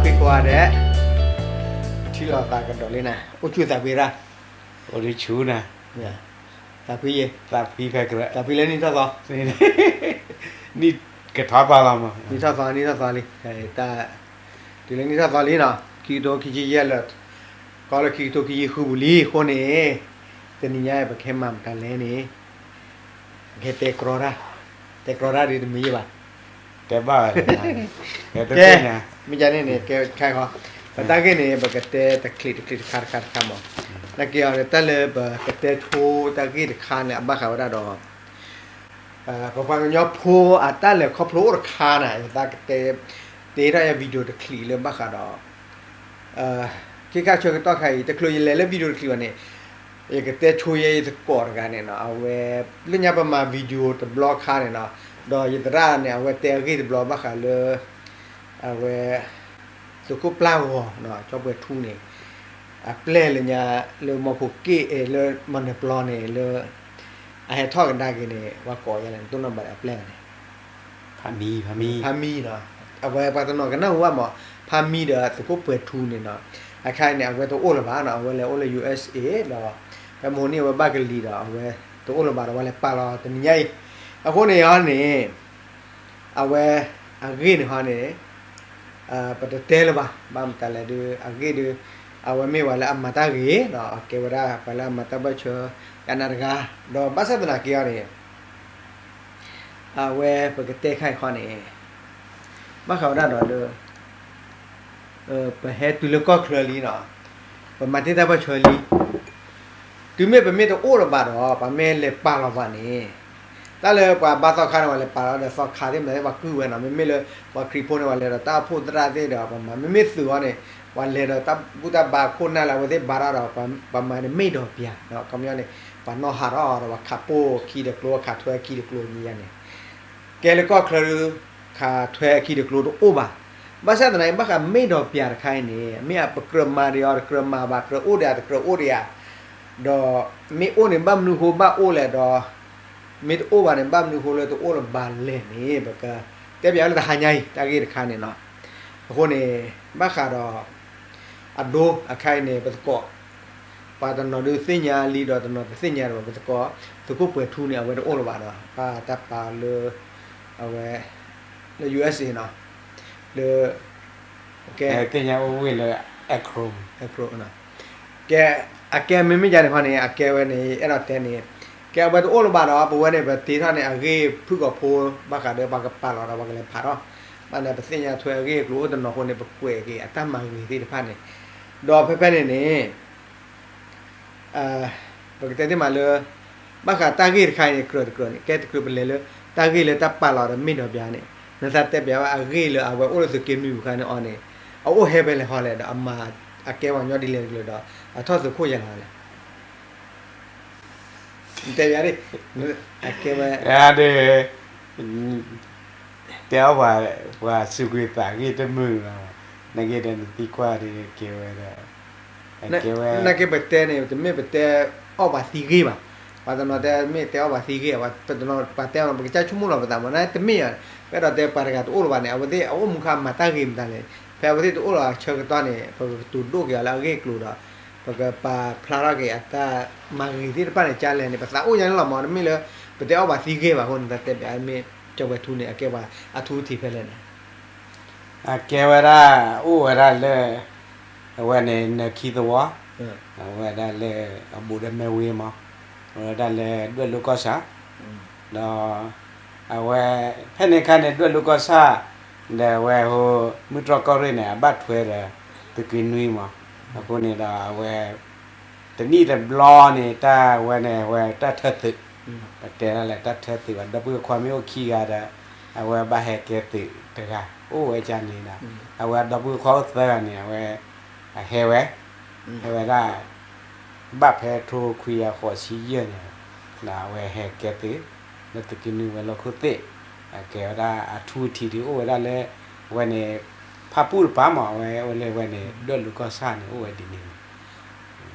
ပှၤဒဲး, ထံလီၤသးကဒီးလံနၤ, အိၣ်ဆူၣ်သးဖှံရၣ်, အိၣ်ဆူၣ်နၤ, သးဖှံယဲ, သးဖှံဖဲကြၢး, သးဖှံလၢနံၣ်ထီၣ်သီ, နံၣ်ကထီၣ်သီလီၤမး, နံၣ်ထီၣ်သီ, နံၣ်ထီၣ်သီလံ, တုၤလၢနံၣ်ထီၣ်သီလံနီၤ, ခံကထိခံဆံယဲၢ်လၢာ်, ကီလၢခံကထိခံဆံဃုပူၤလံ, အဃိန့ၣ် တနံၤညါပကဟဲမၤမတၤလဲၣ်န့ၣ် ကဟဲတဲကြီတၢ်, တဲကြီတၢ်ဒ်တမံၤယဲၢ်ဘၣ်, တဲဘၣ်ဝဲ, ကဲ, မ့ၢ်ကန့ၣ်န့ၣ် ကဲခါဃီ, ပတၢ်ဂ့ၢ်န့ၣ် ပကတဲတချံးတချံးတခါတခါတခါမး, နာ်က့အီၤ တၢ်လၢပကတဲဆိတၢ်ဂ့ၢ်တခါန့ၣ် အဘၣ်ဃးဝဲဒၣ်ဒီး ပပှၤကညီဖိအတၢ်လဲၤခီဖျိအိၣ်တခါန့ၣ် ယသးကတဲ, တဲထီၣ်ယ video တချံးလၢဘၣ်ဃးဒီး ခ့ခါဆၢကတီၢ်ခါအံၤ တချုးယလဲၤလၢ video တချံးဘၣ်န့ၣ်, ယကတဲဆိယဲယသကိးတဂၤန့ၣ်နီၤ, အဝဲ လၢညါပမၤ video တဘျီခါန့ၣ်နီၤ, ဒီးယသရၣ်န့ၣ် အဝဲတဲအဂ့ၢ်တဘျီဘၣ်ဃးလၢ အဝဲ သုးခိၣ်ပျၢ်ဂီၤ ကၠီပှဲၤထူန့ၣ် အပျဲၢ်လၢညါ လၢမီၢ်ခိၣ်က့ၣ် လၢမီၢ်နၢၤပျီန့ၣ် လၢ အဟဲထီၣ်ကဒါက့ၤန့ၣ် ပှၤကိးယၤလဲၣ် နတိၢ်နီၣ်ဘၣ်အပျဲၢ်န့ၣ် ဖါမံ, ဖါမံနီၤ, အဝဲပှၤတနီၤကနၢ်ဟူဘၣ်မး, ဖါမံဒီးသုးခိၣ်ပှဲၤထူန့ၣ်နီၤ, အခါအံၤန့ၣ် အဝဲတအိၣ်လၢၤဘၣ်နီၤ, အဝဲလဲၤအိၣ်လၢ ယူၣ်အၢၣ်အ့ ဒီး ဖဲမဟိနံၣ်အဝဲဘၣ်ကလံၤဒီး အဝဲတအိၣ်လၢၤဘၣ်ဒီး ပှၤလဲၤပာ်လီၤတနံၤညါအံၤ, အဃိန့ၣ်ဟီန့ၣ် အဝဲအဂ့ၢ်န့ၣ်ဟီန့ၣ် ပတတဲလၢၤဘၣ်, ဘၣ်မတၤလဲၣ်ဒီး အဂ့ၢ်ဒီး အဝဲမ့ၢ်ပှၤလၢအမၤတၢ်ဂ့ၤနီၤ, အကဲဝဲဒၣ်ပှၤလၢအမၤတၢ်ဘၢၣ်ဆၢ ကနၣ်တဂၤ, ဒီးဘၣ်ဆၣ်သနာ်က့အီၤန့ၣ် အဝဲပကတဲခါအံၤခီန့ၣ် ဘၣ်ဃးဝဲဒၣ်ဒီးလၢ ပဟဲတုၤလၢကီၢ်ချၢလံနီၤ, ပမၤတ့ၢ်တၢ်ဘၢၣ်ဆၢလံ, တုၤမ့ၢ်ပမ့ၢ်တအိၣ်လၢၤဘၣ်ဒီး ပှၤမ့ၢ်လဲၤပာ်လီၤပှၤန့ၣ်, တၢ်လၢပှၤဘါသီခါန့ၣ် ပှၤလဲၤပာ်လီၤဒီးသီခါသ့ၣ်မနုၤသ့ၣ် ပှၤကုၢ်ဝဲနီၤ, မ့မ့ၢ်လၢပှၤခရံာ်ဖိန့ၣ် ပှၤလဲၤဒီးတၢ်အိၣ်ဖှိၣ်သရၣ်သ့ၣ်ဒီး ပှၤမၤ, မ့မ့ၢ်သုးအီၤန့ၣ် ပှၤလဲၤဒီးတၢ်ဘူၣ်တၢ်ဘါခိၣ်နၢ်လၢအဝဲသ့ၣ်ဘါထီၣ်ဒီး ပှၤမၤန့ၣ်မ့ၢ်ဒီးပၠး, ခီပညီန့ၣ် ပှၤနီၣ်ဟးထီၣ်ဒီး ပှၤခးပိၢ်ခံတကျိ ပှၤခးထွဲခံတကျိမံၤယါန့ၣ် ကဲလၢကီၢ်ချၢ ခးထွဲခံတကျိတအိၣ်ဘၣ်. ဘၣ်ဆၣ်သနာ်က့ ဘၣ်ဃးမ့ၢ်ဒီးပၠးတခါအံၤန့ၣ် မ့ၢ်အပကြၢးမၤဒံးအီၤ တကြၢးမၤဘၣ်, ကြၢးအိၣ်ဒံးဧါ တကြၢးအိၣ်ဒံးဧါ, ဒီးမ့ၢ်အိၣ်န့ၣ် ဘၣ်မနုၤဃိဘၣ်အိၣ်လဲၣ်ဒီး မ့ၢ်တအိၣ်ဘၣ်န့ၣ် ဘၣ်မနုၤဃိလၢတအိၣ်လၢၤဘၣ်လဲၣ်န့ၣ် ပကတဲပၠးလၢတဟါညါအံၤ တၢ်ဂ့ၢ်တခါန့ၣ်နီၤ. အဃိန့ၣ် ဘၣ်ဃးဒီး အဒိအခါအံၤန့ၣ် ပသကိး ပှၤတနီၤဒုးသ့ၣ်ညါလံဒီး တနီၤတသ့ၣ်ညါဒီး ပသကိး သုးခိၣ်ပှဲၤထူန့ၣ် အဝဲတအိၣ်လၢၤဘၣ်နီၤ. ဘၣ်တၢ်ပာ်လၢ အဝဲ လၢ ယူၣ်အၢၣ်စ့ၣ်နီၤ, လၢ ကဲ သ့ၣ်ညါအိၣ်ဝ့ၢ်လၢ အဲၣ်ခရိ ကဲ အကဲမ့မ့ၢ်ယါန့ၣ်ခီန့ၣ် အကဲဝဲန့ၣ် အဲၣ်ဒိးတဲန့ၣ် ကဲအဝဲတအိၣ်လၢၤဘၣ်ဒီး ပဝဲန့ၣ် ပတ့ထီၣ်န့ၣ် အဂ့ၢ်ဖုၣ်ကိာ်ဖိ ဘၣ်ဃးဒီးပှၤကပာ်လီၤဒီး ပှၤကလဲၤဖးထီၣ် ဘၣ်န့ၣ် ပသ့ၣ်ညါထွဲအဂ့ၢ်အကျိၤအိၣ်တနီၤအဃိန့ၣ် ပကွဲးက့ၤအတၢ်မၤဂ့ၤသ့ၣ်တဖၣ်န့ၣ်, ဒီးဖဲဖဲန့ၣ်န့ၣ် ပကတဲသ့မးလၢ ဘၣ်ဃးတၢ်ဂ့ၢ်တခါအံၤန့ၣ် ကြၢးတကြၢးန့ၣ် ကဲတကြၢးပလဲၤလၢ တၢ်ဂ့ၢ်လၢတၢ်ပာ်လီၤဒီးမ့ၢ်ဒီးပၠးန့ၣ် နသးတဲပၠးဝဲအဂ့ၢ်လၢအဝဲအိၣ်လၢသုးက့နွံပူၤခါန့ၣ်အီၤန့ၣ် အအိၣ်ဟဲဖဲလဲၣ်ဟီလဲၣ်ဒီး အမၤအကဲပှၤကညီဒ်လဲၣ်တကလုာ်ဒီး အထီၣ်သုးခိၣ်ယဲၢ်လီၤလဲၣ် တဲပၠးဒ် အကဲဝဲ ဒီး တဲအီၣ်ပှၤ ပှၤစူးကွံာ်သးဂ့ၢ်တမုာ်လီၤ. နဂ့ၢ်ဒီးနသံကွၢ်ဒီးကဲဝဲဒၣ် ကဲဝဲ နာ်က့ပတဲန့ၣ် တမ့ၢ်ပတဲအီၣ်ပှၤသံဂ့ၢ်ဘၣ်. ပှၤတနီၤတဲမ့ၢ်တဲအီၣ်ပှၤသံဂ့ၢ် ပှၤတနီၤပှၤတဲအီၤ ပကစၢ်ဆိကမိၣ်လီၤပသးမး နတမ့ၢ်ဧါ. ပအဲၣ်ဒိးတဲပှၤတဂၤတအိၣ်လၢၤဘၣ်န့ၣ် အဝဲသ့ၣ်အအိၣ်မူခါမၤတၢ်ဂ့ၤမတၤလဲၣ်. ဖဲအဝဲသ့ၣ်တအိၣ်လၢၤအဆၢကတီၢ်န့ၣ် ပကကတိၤဒိၣ်က့ၤအီၤလၢအဂ့ၢ်အကျိၤဒီး ပကပာ်ဖျါထီၣ်က့ၤအတၢ်မၤဂ့ၤသ့ၣ်တဖၣ်န့ၣ် ကလဲၣ်န့ၣ် ပသးအိၣ်ညါန့ၣ်လီၤမး တမ့ၢ်လၢ ပတဲအီၣ်ပှၤသံဂ့ၢ်ဘၣ်အဃိန့ၣ် တၢ်တဲပၠးမ့ၢ်ကၠီၤပှဲၤထူန့ၣ် အကဲပှၤအထူအထံးဖဲလဲၣ်န့ၣ် အကဲဝဲဒၣ် အိၣ်ဝဲဒၣ်လၢ အဝဲန့ၣ်နၢၤခံသဝီ အဝဲဒၣ်လၢအဘူးဒီးမဲဝ့ၤမး အဝဲဒၣ်လၢဒွဲၣ်လိၤကီၢ်ဆၣ် ဒီး အဝဲ ဖဲန့ၣ်အခါန့ၣ် ဒွဲၣ်လိၤကီၢ်ဆၣ် ဒီးအဝဲဟိ မုၢ်တြီၢ်ကီၢ်ရ့ၣ်န့ၣ် အဘၣ်ထွဲဒီး သုးက့နွံမး အဃိန့ၣ်ဒီးအဝဲ တနံၣ်တဘျီန့ၣ် တၢ်ဝဲန့ၣ် အဝဲတၢ်ထၢသုး ပတဲဒၣ်လဲာ်တၢ်ထၢသုးဘၣ် ဒီပုၢ်ဝဲၢ်ခွါမ့ၢ်အိၣ်ခံဂၤဒီး အဝဲဘၣ်ဟဲကဲသုးတဂၤ အိၣ်ဝဲကန့ၣ်ဒီး အဝဲဒီပုၢ်ဝဲၢ်ခွါအိၣ်သၢဂၤန့ၣ် အဝဲ အဟဲဝဲ ဟဲဝဲဒၣ် ဘၣ်ဖဲထိခွံကယၤဃိးဆံယဲၢ်န့ၣ် ဒီးအဝဲဟဲကဲသုး လၢသုးက့နွံဝဲၤလီၢ်ခိၣ်သ့ၣ် အကဲဝဲဒၣ်အထူအထံးဒုးအိၣ်ဝဲဒၣ်လၢ အဝဲန့ၣ် ဖၣ်ပူၣ်တပၤမး အဝဲအိၣ်လၢဝဲန့ၣ် ဒွဲၣ်လိၤကီၢ်ဆၣ်န့ၣ် အိၣ်ဝဲဒ်န့ၣ်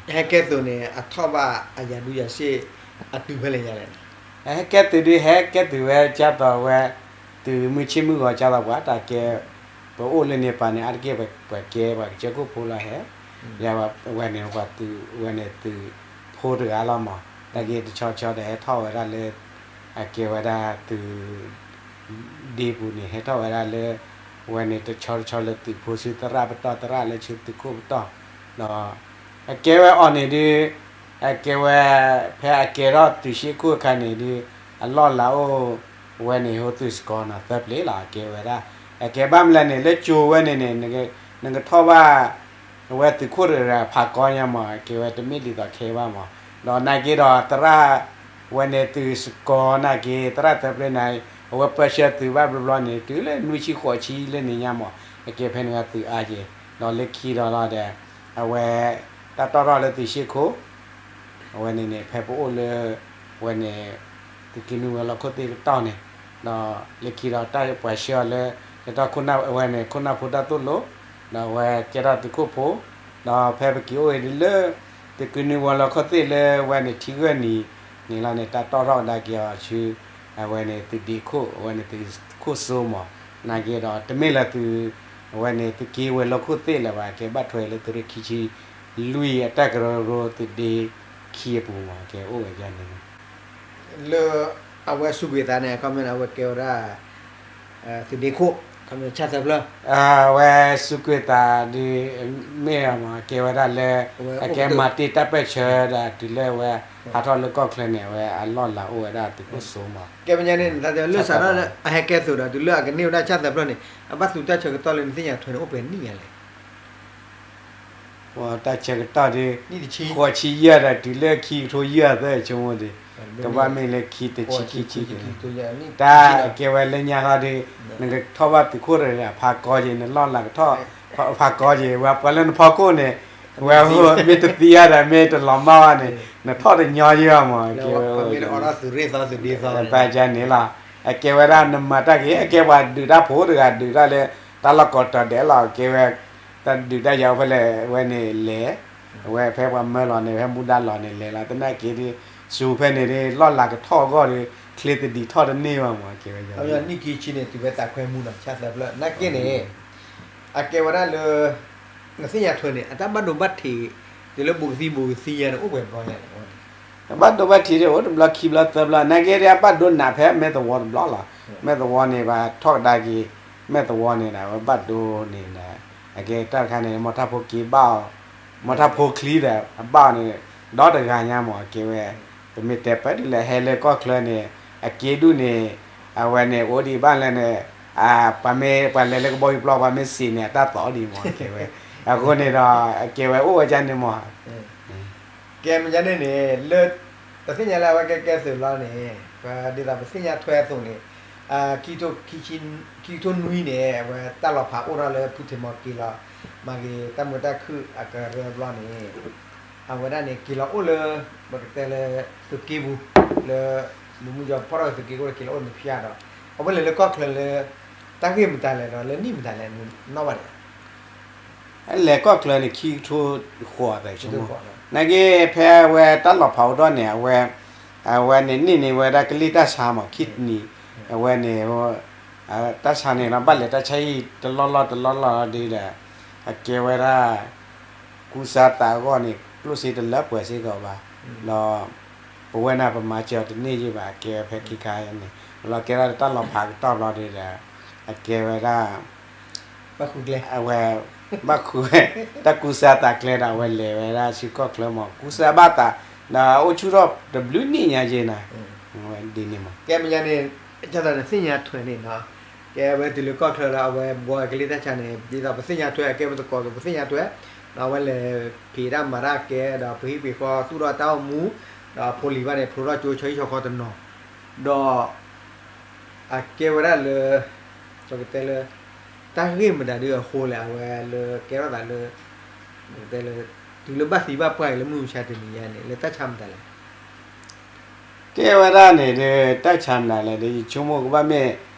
ဟဲကဲသုးန့ၣ် အထီၣ်ဘၣ်အယၤဒူယၤစ့ၣ် အတုၤဖဲလဲၣ်ညါလဲၣ်န့ၣ် ဟဲကဲသုးဒုး ဟဲကဲသုးဝဲကၢ်သိးဝဲ သုးမုၢ်ဆ့ၣ်မုၢ်ဂီၤကၢ်သိးပှၤ တၢ်ကဲ ပအိၣ်လၢန့ၣ်ပၤန့ၣ် အါတက့ၢ်ပှၤကဲပှၤကစၢၢ်ခိၣ်ဖိလီၤဟဲ, ယဝဲန့ၣ်ပှၤသုးဝဲန့ၣ်သုးဖိတဂၤလီၤမး, တၢ်ဂ့ၢ်တဆီဆီဒီးဟဲထီၣ်ဝဲဒၣ်လၢ အကဲဝဲဒၣ်သုး ဒ့ပူၤန့ၣ် ဟဲထီၣ်ဝဲဒၣ်လၢ ဝဲန့ၣ်တဆီတဆီလၢသုးဖိဆူသရၣ်ပတီၢ် သရၣ်လၢဆူသုးခိၣ်ပတီၢ်, ဒီး အကဲဝဲအီၤန့ၣ်ဒုး အကဲဝဲ ဖဲအကဲထီၣ်သုးရှ့ခိၣ်အခါန့ၣ်ဒုး အလီၢ်လၤအိၣ်ဝဲန့ၣ် ဟိသုးစကီၤနီၤသၢပျ့ၤလီၤ အကဲဝဲဒၣ်, အကဲဘၣ်မနုၤလဲၣ်န့ၣ် လၢကၠိဝဲန့ၣ်န့ၣ် နကထီၣ်ဘၣ် အဝဲသုးခိၣ်တဂၤဖးကီညါမး အကဲဝဲတမ့ၢ်ဒ်သိးခဲဘၣ်မး, ဒီးနာ်က့ဒီးသရၣ် ဝဲန့ၣ်သုးစကီၤနာ်က့ သရၣ်သၢပျ့ၤန့ၣ် အဝဲပၢဆှၢသုးဘၣ်ဘျီဘျီန့ၣ် တုၤလၢနွံဆံဃိးဆံလၢန့ၣ်ညါမး အကဲဖဲန့ၣ်သုးအါက့ၤ, ဒီးလၢခံဒီးလီၤဒီး အဝဲ တၢ်တီၣ်ထီၣ်လၢသုးရှ့ခိၣ် အဝဲန့ၣ်န့ၣ် ဖဲပအိၣ်လၢ ဝဲန့ၣ် သုးက့နွံဝဲၤလီၢ်ခိၣ်သ့ၣ်ကတီၢ်န့ၣ်, ဒီးလၢခံဒီးတၢ်ပှၤဆှၢအီၤလၢ ကတီၢ်ခိၣ်နၢ်ဝဲန့ၣ် ခိၣ်နၢ်ဖိတၢ်သိၣ်လိ, ဒီးအဝဲကဲထီၣ်သုးခိၣ်ဖိ, ဒီးဖဲပက့ၤအိၣ်အံၤလၢ သုးက့နွံဝဲၤလီၢ်ခိၣ်သ့ၣ်လၢဝဲန့ၣ်ထံဂၢၢ်နံၤန့ၣ်လီၤန့ၣ် တၢ်တီၣ်ထီၣ်ကဒါက့ၤအီၤဆူ အဝဲန့ၣ်သုးဒ့ခိၣ် အဝဲန့ၣ်သုးခိၣ်စိမး, နာ်က့ဒီးတမ့ၢ်လၢသုး အဝဲန့ၣ်သုးက့ဝဲၤလီၢ်ခိၣ်သ့ၣ်လၢၤဘၣ် ကဲဘၣ်ထွဲလၢသုးရ့ၣ်ခံဆံလွံၢ်အတၢ်ကရၢကရိသုးဒ့ခံအပူၤမး ကဲအိၣ်ဝဲဒၣ်န့ၣ် လၢ အဝဲစူးကွံာ်သးန့ၣ် အခီပညီန့ၣ် အဝဲကဲဝဲဒၣ် သုးဒ့ခိၣ် အခီပညီဆၣ်သၢဖျၢၣ်, အဝဲစူးကွံာ်သးဒ် မ့ၢ်မး ကဲဝဲဒၣ်လၢ အကဲမၤတ့ၢ်တၢ်ပၢၢ်ဆၢဒီးတုၤလၢအဝဲဟးထီၣ်လၢကီၢ်ချၢန့ၣ် အဝဲအလီၢ်လၤအိၣ်ဝဲဒၣ်သုးခိၣ်စိမး, ကဲမ့ၢ်ညါန့ၣ် လၢစးထီၣ်အဟဲကဲသုးဒီး တုၤလၢအကန့ၢ်ဝဲဒၣ်ဆၣ်သၢဖျၢၣ်န့ၣ် အဘၣ်သူတၢ်ဆၢကတီၢ်လၢနသ့ၣ်ညါထွဲန့ၣ် အိၣ်ပှဲၤနံၣ်ညါလဲၣ် တၢ်ဆၢကတီၢ်ဒီး ဃိးဆံယဲၢ်ဒီးတုၤလၢခံကထိယဲၢ်သၢဆိကမိၣ်ဒီး ကဘၣ်မ့ၢ်လၢခံတဆံခံဆံန့ၣ် တၢ်ကဲဝဲလၢညါဃီဒီး နကထီၣ်ဘၣ်သုးခိၣ်တဂၤဖးကီက့ၤ နလီၢ်လၤကထီၣ်ဖးကီက့ၤ ဝဲပှၤလၢနဖီခိၣ်န့ၣ် ဝဲမ့ၢ်တသံဧါဒီးမ့ၢ်တလီၤမၢ်ဘၣ်န့ၣ် နထီၣ်တညီယဲၢ်မး ကဲဝဲ တၢ်ကန့ၣ်လီၤ, အကဲဝဲဒၣ်နမၤတၢ်က့ၤ အကဲပှၤဒုးတၢ်ဖိတဂၤဒုးတၢ်လၢ တၢ်လီၢ်ကိးတီၤဒဲးလီၤ ကဲဝဲ တၢ်ဒုးတၢ်ယၤအိၣ်ဖဲလဲၣ် ဝဲန့ၣ်လဲၤ, အဝဲဖဲပှၤမၢလီၤန့ၣ် ဖဲမူဒါလီၤန့ၣ်လဲၤလီၤ သနာ်က့ဒီး စူၤဖဲန့ၣ်ဒီး လီၢ်လၤကထီၣ်အဂီၢ်ဒီး ချ့သဒံးထီၣ်တန့ၢ်ဘၣ်မး ကဲဝဲ နံၣ်ခံဆံန့ၣ် တုၤဝဲသးခွဲမူနီၤ ဆၣ်သၢဖျၢၣ် နာ်က့န့ၣ် အကဲဝဲဒၣ်လၢ နသ့ၣ်ညါထွဲန့ၣ် အတၢ်ဘၣ်ဒိဘၣ်ထံး တုၤလၢဘူးကသံဘူးကသံယါန့ၣ် အိၣ်ပှဲၤဘျီညါလဲၣ် ဘၣ်ဒိဘၣ်ထံးဒီး အိၣ်တဘျီခံဘျီသၢဘျီ နာ်က့ဒီး အဘၣ်ဒိနးဖဲမဲာ်သဝီတဘျီလီၤ. မဲာ်သဝီန့ၣ် ပှၤထီၣ်ကဒါက့ၤ မဲာ်သဝီန့ၣ်ဒီး အဝဲဘၣ်ဒိန့ၣ်ဒီး အကဲတၢ်တခါန့ၣ် မီၤထၣ်ဖိက့ၤဘၣ်အီၤ, မီၤထၣ်ဖိချံဒီး အဘၣ်အီၤန့ၣ် ဒီတဂၤညါမး အကဲဝဲ ပမ့ၢ်တဲပၢဒ်လဲၣ် ဟဲလၢကီၢ်ချၢန့ၣ် အက့ဒူၣ်န့ၣ် အဝဲန့ၣ် အိၣ်ဒံးဘၣ်လဲၣ်န့ၣ် ပှၤမ့ၢ်ပှၤလဲၤလၢကဘီယူၤပျီ ပှၤမ့ၢ်စံးန့ၣ် အတၢ်သီၣ်ဒံးမး အကဲဝဲ အဃိန့ၣ်ဒီး အကဲဝဲအိၣ်ဝဲဒ်န့ၣ်မး ကဲမ့ၢ်ဒ်န့ၣ်န့ၣ် လၢ ပသ့ၣ်ညါလၢအဝဲကဲကဲသုးလီၤန့ၣ် ပဒ်သိးပသ့ၣ်ညါထွဲအသိးန့ၣ် ခံကထိနွံန့ၣ် အဝဲတၢ်လီၤဖးအိၣ်ထီၣ်လၢဖုထံးမီၤက့ၤလီၤ မၤက့ၤတၢ်မုာ်တၢ်ခုၣ်အကရၢဘျီန့ၣ် အဝဲဒၣ်န့ၣ် က့ၤလီၤအိၣ်လၢ ပကတဲလၢ သုးက့ပူၤ လၢ မူမူယီၤဖီၣ်ထီၣ်သုးက့အိၣ်ဒီးက့ၤလီၤအိၣ်န့ၣ်ဖျါဒီး အဝဲလဲၤလၢကီၢ်ချၢလၢ တၢ်ဂ့ၢ်မတၤလဲၣ်ဒီး လၢနံၣ်မတၤလဲၣ် နီၣ်ဘၣ်န့ၣ် လဲၤကီၢ်ချၢန့ၣ် ခံကထိဃိးသးဆိကမိၣ်, နာ်က့ဖဲအဝဲတၢ်လီၤဖးအိၣ်ထီၣ်န့ၣ် အဝဲ အဝဲန့ၣ်န့ၢ်န့ၢ်ဝဲဒၣ်ကလံၢ်တၢ်ဆါမး ခံနံၤ အဝဲန့ၣ် တၢ်ဆါန့ၣ်လီၤ ဘၣ်လဲၤတၢ်ဆါဟံၣ်တလီၢ်လီၢ်တလီၢ်လီၢ်ဒီး အကဲဝဲဒၣ် ကူစါသးအဂီၢ်န့ၣ် ကျိၣ်စ့တလၢပှဲၤစ့ၢ်ကီးဘၣ်, ဒီး ပဝဲန့ၣ်ပမၤစၢၤအီၤတန့ၢ်ယံာ်ဘၣ် အကဲဝဲဖဲခံခါန့ၣ် လီၤကဲထီၣ်တၢ်လီၤဖးကတီၢ်ဘျီဒီး အကဲဝဲဒၣ် အဝဲ ဘၣ်ဃုဝဲ တၢ်ကူစါသးကျဲဒီး အဝဲလဲၤဝဲဒၣ်ဆူကီၢ်ချၢမး ကူစါဘၣ်သး ဒီးအိၣ်ဆူၣ်ထီၣ်တဘျုးနံၣ်ညါယဲနၤ ဒ်န့ၣ်မး ကဲမ့ၢ်ညါန့ၣ် ကၢ်သးနသ့ၣ်ညါထွဲန့ၣ်နီၤ ကဲဝဲတုၤလၢကီၢ်ချၢလၢအဝဲဘှီကလံၢ်တၢ်ဆါန့ၣ် ဒ်သိးပသ့ၣ်ညါထွဲ အကဲဝဲသကိးသိးပသ့ၣ်ညါထွဲ ဒီးအဝဲလဲၤဖံးတၢ်မၤတၢ်ကဲ ဒီးပဟံၣ်ပှ့ၤဃီသူၣ်ထီၣ်တၢ်အိၣ်မူ ဒီးဖိလံၤဘၣ်န့ၣ် ဖျိထီၣ်ကၠိဆီဟံၣ်ဆီဃီတနီၤ ဒီး အကဲဝဲဒၣ်လၢ ပကတဲလၢ တၢ်ဂ့ၢ်မတၤဒ်အဃိလဲၣ် အဝဲလၢကဲထီၣ်သးလၢ ပကတဲလၢ တုၤလၢဘၣ်သံဘၣ်ပှၢ်အံၤလၢမုၢ်မဆါတနံၤညါန့ၣ် လၢတၢ်ဆါမတၤလဲၣ် ကဲဝဲဒၣ်န့ၣ်ဒီး တၢ်ဆါမတၤလဲၣ်ဒီး ယဆိကမိၣ်ကဘၣ်မ့ၢ်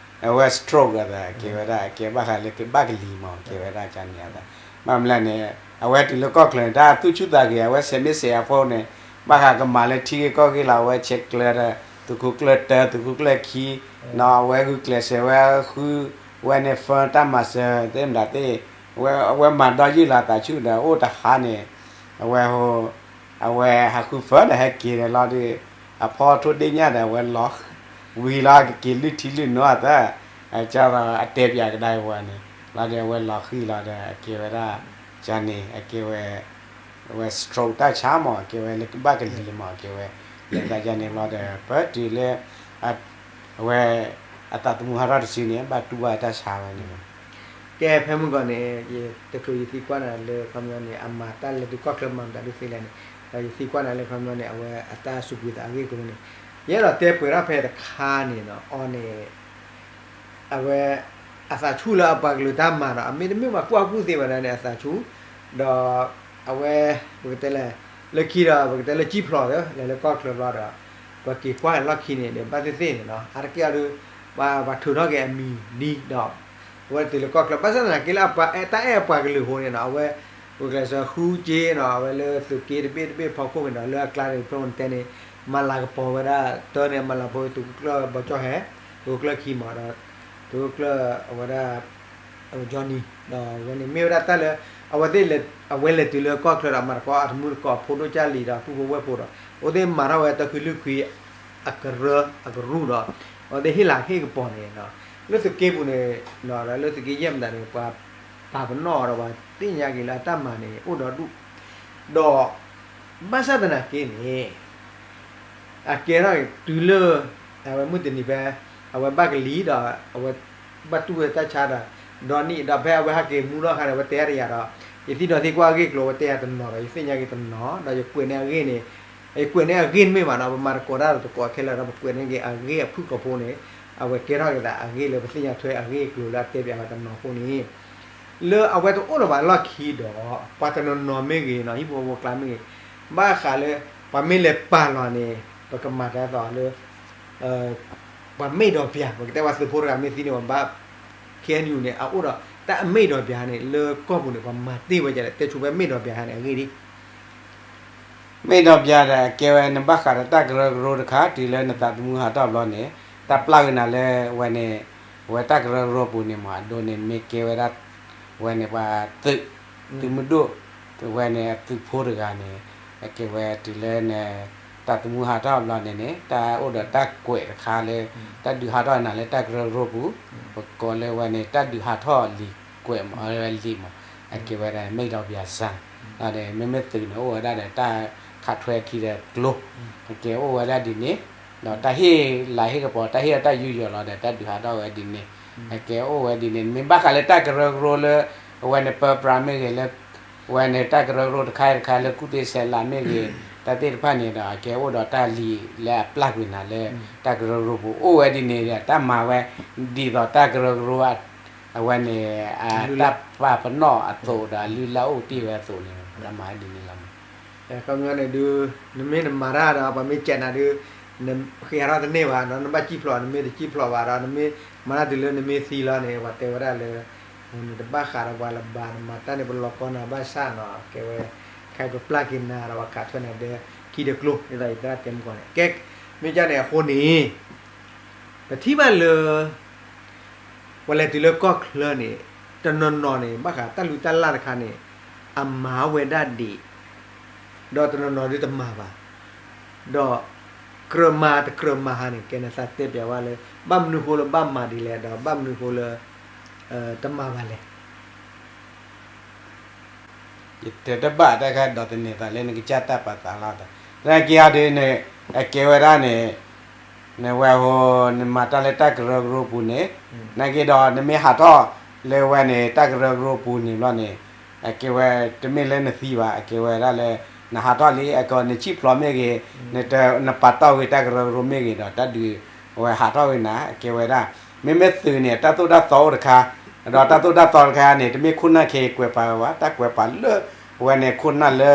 အဝဲ stroke အသး ကဲဝဲဒၣ် ကဲဘၣ်ဃးလၢကဘၣ်ကလံၤမး ကဲဝဲဒၣ်ကန့ၣ်အသး ဘၣ်မနုၤလဲၣ်န့ၣ် အဝဲတုၤလၢကီၢ်ချၢန့ၣ် တၢ်သူၣ်ဆူၣ်သးဂဲၤ အဝဲဆဲးမ့ၢ်ဆဲးအဖိန့ၣ် ဘၣ်ဃးကမၤလၢထံဂ့ၢ်ကီၢ်ဂ့ၢ်လီၤ အဝဲဆဲးကျၢဒီး သုးခိၣ်ကျၢၢ်တၢ သုးခိၣ်ကျၢၢ်ခံ နီၤ အဝဲဂုာ်ကျဲးစၢးဝဲဃု ဝဲန့ၣ် firm တၢ်မၤစၢၤသ့ၣ်မတၤသ့ၣ်, အဝဲမၤဒီးယုၢ်လီၤသးဆူၣ်ဒီးအိၣ်တဟါန့ၣ်, အဝဲ အဝဲဟးဃု firm ဒီးဟဲက့ၤဒီးလီၤဒီး, အဖီထိၣ်ဒ့ၣ်ညၣ်ဒီးအဝဲလီၤ, ဝံၤလီၤကက့ၤလုၢ်ထံလုၢ်နိအသး, ကဒီးအတဲပၠးကဒါအံၤဝဲန့ၣ်, လီၤဒီးအဝဲလီၤဃံၤလီၤဒီးအကဲဝဲဒၣ်, ကန့ၣ် အကဲဝဲ အဝဲ stroke တၢ်ဆါမး အကဲဝဲလၢဘၣ်ကလံၤမး အကဲဝဲ, လဲၤသးယၤန့ၣ်လီၤဒီး ပတုၤလၢ အဝဲ အသးသမူဟးထီၣ်တစုန့ၣ် ဘၣ်တူၢ်ဘၣ်တၢ်ဆါဝဲန့ၣ်လီၤ. ကဲဖဲမုၢ်ဂီၤန့ၣ် ယတချုးယသံကွၢ်နၤလၢခီပညီန့ၣ် အမၤတၢ်လၢသုးကီၢ်ချၢမၤမတၤဒုးသ့လဲၣ်န့ၣ်, ဒီးယသံကွၢ်နၤလၢခီပညီန့ၣ် အဝဲအတၢ်စူးကွံာ်သးအဂ့ၢ်အကျိၤန့ၣ်, ယအဲၣ်ဒိးတဲပှဲၤထီၣ်ဖဲတခါန့ၣ်နီၤ အီၤန့ၣ် အဝဲ အသးဆူၣ်လၢအပှၤကလုာ်တၢ်မၤဒီး အမ့တမ့ၢ်ပှၤကူၣ်ဘၣ်ကူၣ်သ့ဘၣ်ဒီးန့ၣ် အသးဆူၣ်, ဒီး အဝဲ ပကတဲလဲၣ် လၢခံဒီး ပကတဲလၢကံၣ်ဖျိးသ့ လဲၤလၢကီၢ်ချၢဘျီဒီး ပက့ၤကွၢ်လီၢ်ခံန့ၣ်ဒီး ဘၣ်သ့ၣ်သ့ၣ်န့ၣ်နီၤ အါတက့ၢ်အီၤဒီး ပှၤထုးထီၣ်က့ၤအမံၤဒ်ဒီး အဝဲတုၤလၢကီၢ်ချၢ ဘၣ်ဆၣ်သနာ်က့လၢအပှၤတၢ်အဲၣ်အပှၤကလုာ်အဃိန့ၣ်နီၤ အဝဲ ပကလဲၤစၢဃုက့နီၤ အဝဲလၢသုးက့တဘ့ၣ်တဘ့ၣ်ဖီခိၣ်န့ၣ်ဒီး လၢအကျါန့ၣ် ဖဲန့ၣ်တဲန့ၣ် မၤလၤကပီၤဝဲဒၣ်တၢ်န့ၣ် မၤလၤကပီၤဝဲသုးခိၣ်ကျၢၢ်ဘီကၠီၣ်ဟဲ သုးခိၣ်ကျၢၢ်ခံမးဒီး သုးခိၣ်ကျၢၢ်အဝဲဒၣ် Johnny ဒီးအဝဲန့ၣ်မ့ၢ်ဝဲဒၣ်တၢ်လၢ အဝဲသ့ၣ် အဝဲလဲၤတုၤလၢကီၢ်ချၢဒီး မၤသကိးအတမူတကိး ဖိဒိၣ်ကၢ်လံၤဒီး ပုၢ်ဖိဝဲၢ်ဖိဒီး အဝဲသ့ၣ်မၤထီၣ်ဝဲတၢ်ခုလုၢ်ခွံ အကရၢအကရူၢ်ဒီး အဝဲသ့ၣ်ဟ့ၣ်လၤဟ့ၣ်ကပီၤန့ၣ် လၢသုးက့ပူၤန့ၣ် ဒီးလၢသုးက့ယဲၢ်မတၤန့ၣ် ပှၤပာ်ပနီၣ်အီၤဒီး ပှၤသ့ၣ်ညါက့ၤလၢအတၢ်မၤန့ၣ် အိၣ်ဒီဒူၣ် ဒီး ဘၣ်ဆၣ်သနာ်က့န့ၣ် အကဲထီၣ်တုၤလၢ အဝဲမုၢ်တနံၤဖဲ အဝဲဘၣ်ကလံၤဒီး အဝဲဘၣ်တူၢ်ဝဲတၢ်ဆါဒီး ဒီနံၣ်ဒီးဖဲအဝဲဟဲက့ၤမူထီၣ်အခါန့ၣ် အဝဲတဲတယၤဒီး ယသံဒီးသံကွၢ်အဂ့ၢ်အကျိၤ အဝဲတဲယၤတနီၤဒီး ယသ့ၣ်ညါက့ၤတနီၤ ဒီးယကွဲးန့ၢ်အဂ့ၢ်န့ၣ် ယကွဲးန့ၢ်အဂ့ၢ်မ့ၢ်ဘၣ်နီၤ ပမၤသကိးတၢ်ဒီးသကိးခဲလၢာ်ဒီး ပကွဲးန့ၢ်က့ၤအဂ့ၢ်အဖုၣ်ကိာ်ဖိန့ၣ် အဝဲကဲထီၣ်က့ၤသးအဂ့ၢ်လၢပသ့ၣ်ညါထွဲအဂ့ၢ်အကျိၤလၢအတဲပၠးဝဲတနီၤဖိန့ၣ် လၢအဝဲတအိၣ်လၢၤဘၣ်လီၢ်ခံဒီး ပှၤတနီၤနီၤမ့ၢ်ဂ့ၤနီၤ ဟံၣ်ဖိဃီဖိအကျါမ့ၢ်ဂ့ၤ ဘၣ်ဃးလၢ ပှၤမ့ၢ်လဲၤပာ်လီၤန့ၣ် ပကမၤတၢ်သိးလၢ ပှၤမ့ၢ်ဒီးပၠး ပကတဲပှၤသုးဖိတဂၤမ့ၢ်သံန့ၣ် ပှၤဘၣ် K N U န့ၣ် အအိၣ်ဒီးတၢ်အမ့ၢ်ဒီးပၠးန့ၣ် လၢကီၢ်ပူၤန့ၣ် ပှၤမၤတ့ၢ်ဝဲဒ်လဲၣ် တဲဆိပှဲမ့ၢ်ဒီးပၠးန့ၣ် အဂ့ၢ်ဒ် မ့ၢ်ဒီးပၠးဒီး အကဲဝဲနဘၣ်ဃးဒီးတၢ်ကရၢကရိတခါ တုၤလၢနသးသမူဟးထီၣ်ဘျီန့ၣ် တၢ်ပျၢ်ကွံာ်နၤလၢဝဲန့ၣ် ဝဲတၢ်ကရၢကရိပူၤန့ၣ်မ့ၢ် အဒိန့ၣ် မ့ၢ်ကဲဝဲဒၣ် ဝဲန့ၣ်ပှၤသုး သုးမုၢ်ဒိၣ် ဝဲန့ၣ်အသုးဖိတဂၤန့ၣ် အကဲဝဲတုၤလၢန သးသမူဟးထီၣ်ဘျီန့ၣ်န့ၣ် တၢ်အိၣ်ဒီးတၢ်ကွဲးတခါလၢ တၢ်ဒုးဟးထီၣ်နၤလၢတၢ်ကရၢကရိပူၤ ပကိးလၢဝဲန့ၣ် တၢ်ဒုးဟးထီၣ်လံာ်ကွဲးမး လံာ်မး အကဲဝဲဒၣ် မ့ၢ်ဒီးပၠးစၢ် ဒီးမ့မ့ၢ်သုးန့ၣ် အိၣ်ဝဲဒၣ်ဒီးတၢ်ခးထွဲခံဒီးကျိ အကဲအိၣ်ဝဲဒၣ်ဒ်န့ၣ် ဒီးတၢ်ဟ့ၣ်လၤဟ့ၣ်ကပီၤ တၢ်ဟ့ၣ်အီၤတၢ်ယူးယီၣ်လီၤဒီး တၢ်ဒုးဟးထီၣ်ဝဲဒ်န့ၣ် အကဲအိၣ်ဝဲဒ်န့ၣ် မ့ၢ်ဘၣ်ဃးလၢတၢ်ကရၢကရိလၢ အဝဲန့ၣ်ပၢပြးမ့ၢ်ဂ့ၤလၢ အဝဲန့ၣ်တၢ်ကရၢကရိတခါတခါလၢကူၣ်သ့ဆဲးလၤမ့ၢ်ဂ့ၤ တၢ်သ့ၣ်တဖၣ်န့ၣ်ဒီး အကဲအိၣ်ဒီးတၢ်လံာ်လၢအပျၢ်ကွံာ်နၤလၢ တၢ်ကရၢကရိပူၤ အိၣ်ဝဲဒ်န့ၣ်ဒီး တၢ်မၤဝဲ ဒ်သိးတၢ်ကရၢကရိ အဝဲန့ၣ် တၢ်ပာ်ပနီၣ်အသိးဒီး အလုၢ်လၢ်အိၣ်တ့ၢ်ဝဲအသိးန့ၣ် တၢ်မၤဝဲဒ်န့ၣ်လီၤ. ခီပညီန့ၣ်ဒုး နမ့ၢ်နမၤတၢ်ဒီး ပှၤမ့ၢ်စဲးနၤဒုး နဃ့ဟးထီၣ်တန့ၢ်ဘၣ်ဒီး နဘၣ်စံၣ်ဖျိး နမ့ၢ်တစံၣ်ဖျိးဘၣ်ဒီး နမ့ၢ်မၤတၢ်တုၤလၢနမ့ၢ်သံလီၤန့ၣ် ပှၤတဲဝဲဒၣ်လၢ နတဘၣ်ဃးဒီးပှၤလၢၤဘၣ် နမၤတၢ်န့ၣ် ပလီၤကီနၤဘၣ်ဆၣ်နီၤ ကဲဝဲ ခဲအံၤပပျၢ်က့ၤနၤဒီး ပှၤခးထွဲနၤဒီး ခံဒီးကျိ ဒ်သိးယတဲဒၣ်တဲမုၢ်ကီၢ်န့ၣ် ကဲ မ့ၢ်ကန့ၣ်အဃိန့ၣ် ပထံၣ်ဘၣ်လၢ ပှၤလဲၤတုၤလၢကီၢ်ချၢန့ၣ် တနီၤနီၤန့ၣ် ဘၣ်ဃးတၢ်လုၢ်တၢ်လၢ်တခါန့ၣ် အမၤဝဲဒၣ်ဒံး ဒီးတနီၤနီၤဒုးတမၤဘၣ် ဒီးကြၢးမၤတကြၢးမၤဟါန့ၣ် ကဲနသးတဲပၠးဝဲလၢ ဘၣ်မနုၤဃိလၢဘၣ်မၤဒ်လဲၣ် ဒီးဘၣ်မနုၤဃိလၢ တမၤဘၣ်လဲၣ်. ယတဲတဘၣ်တၢ်ခါဒီးသန့ၤသးလၢနကစၢ်တၢ်ပာ်သးလီၤ. သနာ်က့အီၤဒုးန့ၣ် အကဲဝဲဒၣ်န့ၣ် နဝဲဟိ နမၤတၢ်လၢတၢ်ကရၢကရိပူၤန့ၣ် သနာ်က့ဒီးနမ့ၢ်ဟးထီၣ်လၢဝဲန့ၣ် တၢ်ကရၢကရိပူၤန့ၣ်ဘျီန့ၣ် အကဲဝဲ တမ့ၢ်လၢနသံဘၣ် အကဲဝဲဒၣ်လၢ နဟးထီၣ်လံ အကီးနစံၣ်ဖျိးမ့ၢ်ဂ့ၤ နပာ်တီၢ်ဝံၤတၢ်ကရၢကရိမ့ၢ်ဂ့ၤဒီး တၢ်ဒုးဝဲဟးထီၣ်ဝဲနၤ အကဲဝဲဒၣ် မ့မ့ၢ်သုးန့ၣ် တၢ်သိၣ်တၢ်သီအိၣ်တခါ ဒီးတၢ်သိၣ်တၢ်သီတခါန့ၣ် တမ့ၢ်ခိၣ်နၢ်ခဲအံၤကွဲးပာ်ဝဲဘၣ် တၢ်ကွဲးပာ်လၢ အဝဲန့ၣ်ခိၣ်နၢ်လၢ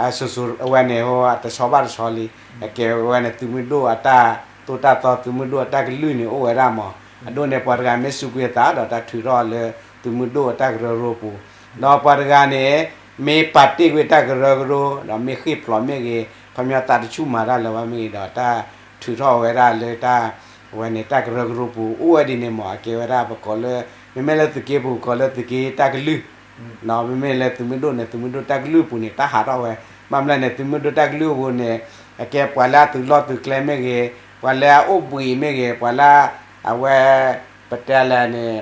အစိၤစိၤအဝဲန့ၣ်ဟိ အတဆီဘၣ်တဆီလံ အကဲဝဲန့ၣ် သုးမုၢ်ဒိၣ်အတၢ်သိၣ်တၢ်သီ သုးမုၢ်ဒိၣ်အတၢ်ကလုၢ်န့ၣ် အိၣ်ဝဲဒၣ်မး အဒိန့ၣ် ပှၤတဂၤမ့ၢ်စူးကွံာ်အသးဒီး တၢ်ထုးထီၣ်လၢ သုးမုၢ်ဒိၣ်အတၢ်ကရၢကရိပူၤ ဒီးပှၤတဂၤန့ၣ် မ့ၢ်ပာ်တ့ၢ်ကွံာ်တၢ်ကရၢကရိ ဒီးမ့ၢ်ဃ့ၢ်ဖျိးမ့ၢ်ဂ့ၤ ခီပညီသးတဆူၣ်မၤတၢ်လၢၤဘၣ်မ့ၢ်ဂ့ၤဒီး တၢ်ထုးထီၣ်ဝဲဒၣ်လၢတၢ် အဝဲန့ၣ် တၢ်ကရၢကရိပူၤ အိၣ်ဝဲဒ်န့ၣ်မး အကဲဝဲဒၣ်ပကိးလၢ မ့မ့ၢ်လၢသုးက့ပူၤ ကိးလၢသုးက့တၢ်ကလုၢ်, မ့မ့ၢ်လၢသုးမုၢ်ဒိၣ်န့ၣ် သုးမုၢ်ဒိၣ်တၢ်ကလုၢ်အပူၤန့ၣ် တၢ်ဟးထီၣ်ဝဲ, ဘၣ်မနုၤလဲၣ်န့ၣ် သုးမုၢ်ဒိၣ်တၢ်ကလုၢ်အပူၤန့ၣ် အကဲပှၤလၢအသုးလီၢ်သုးကျဲမ့ၢ်ဂ့ၤ, ပှၤလၢအအိၣ်ဘှံးမ့ၢ်ဂ့ၤ, ပှၤလၢ အဝဲ ပတဲလဲၣ်န့ၣ်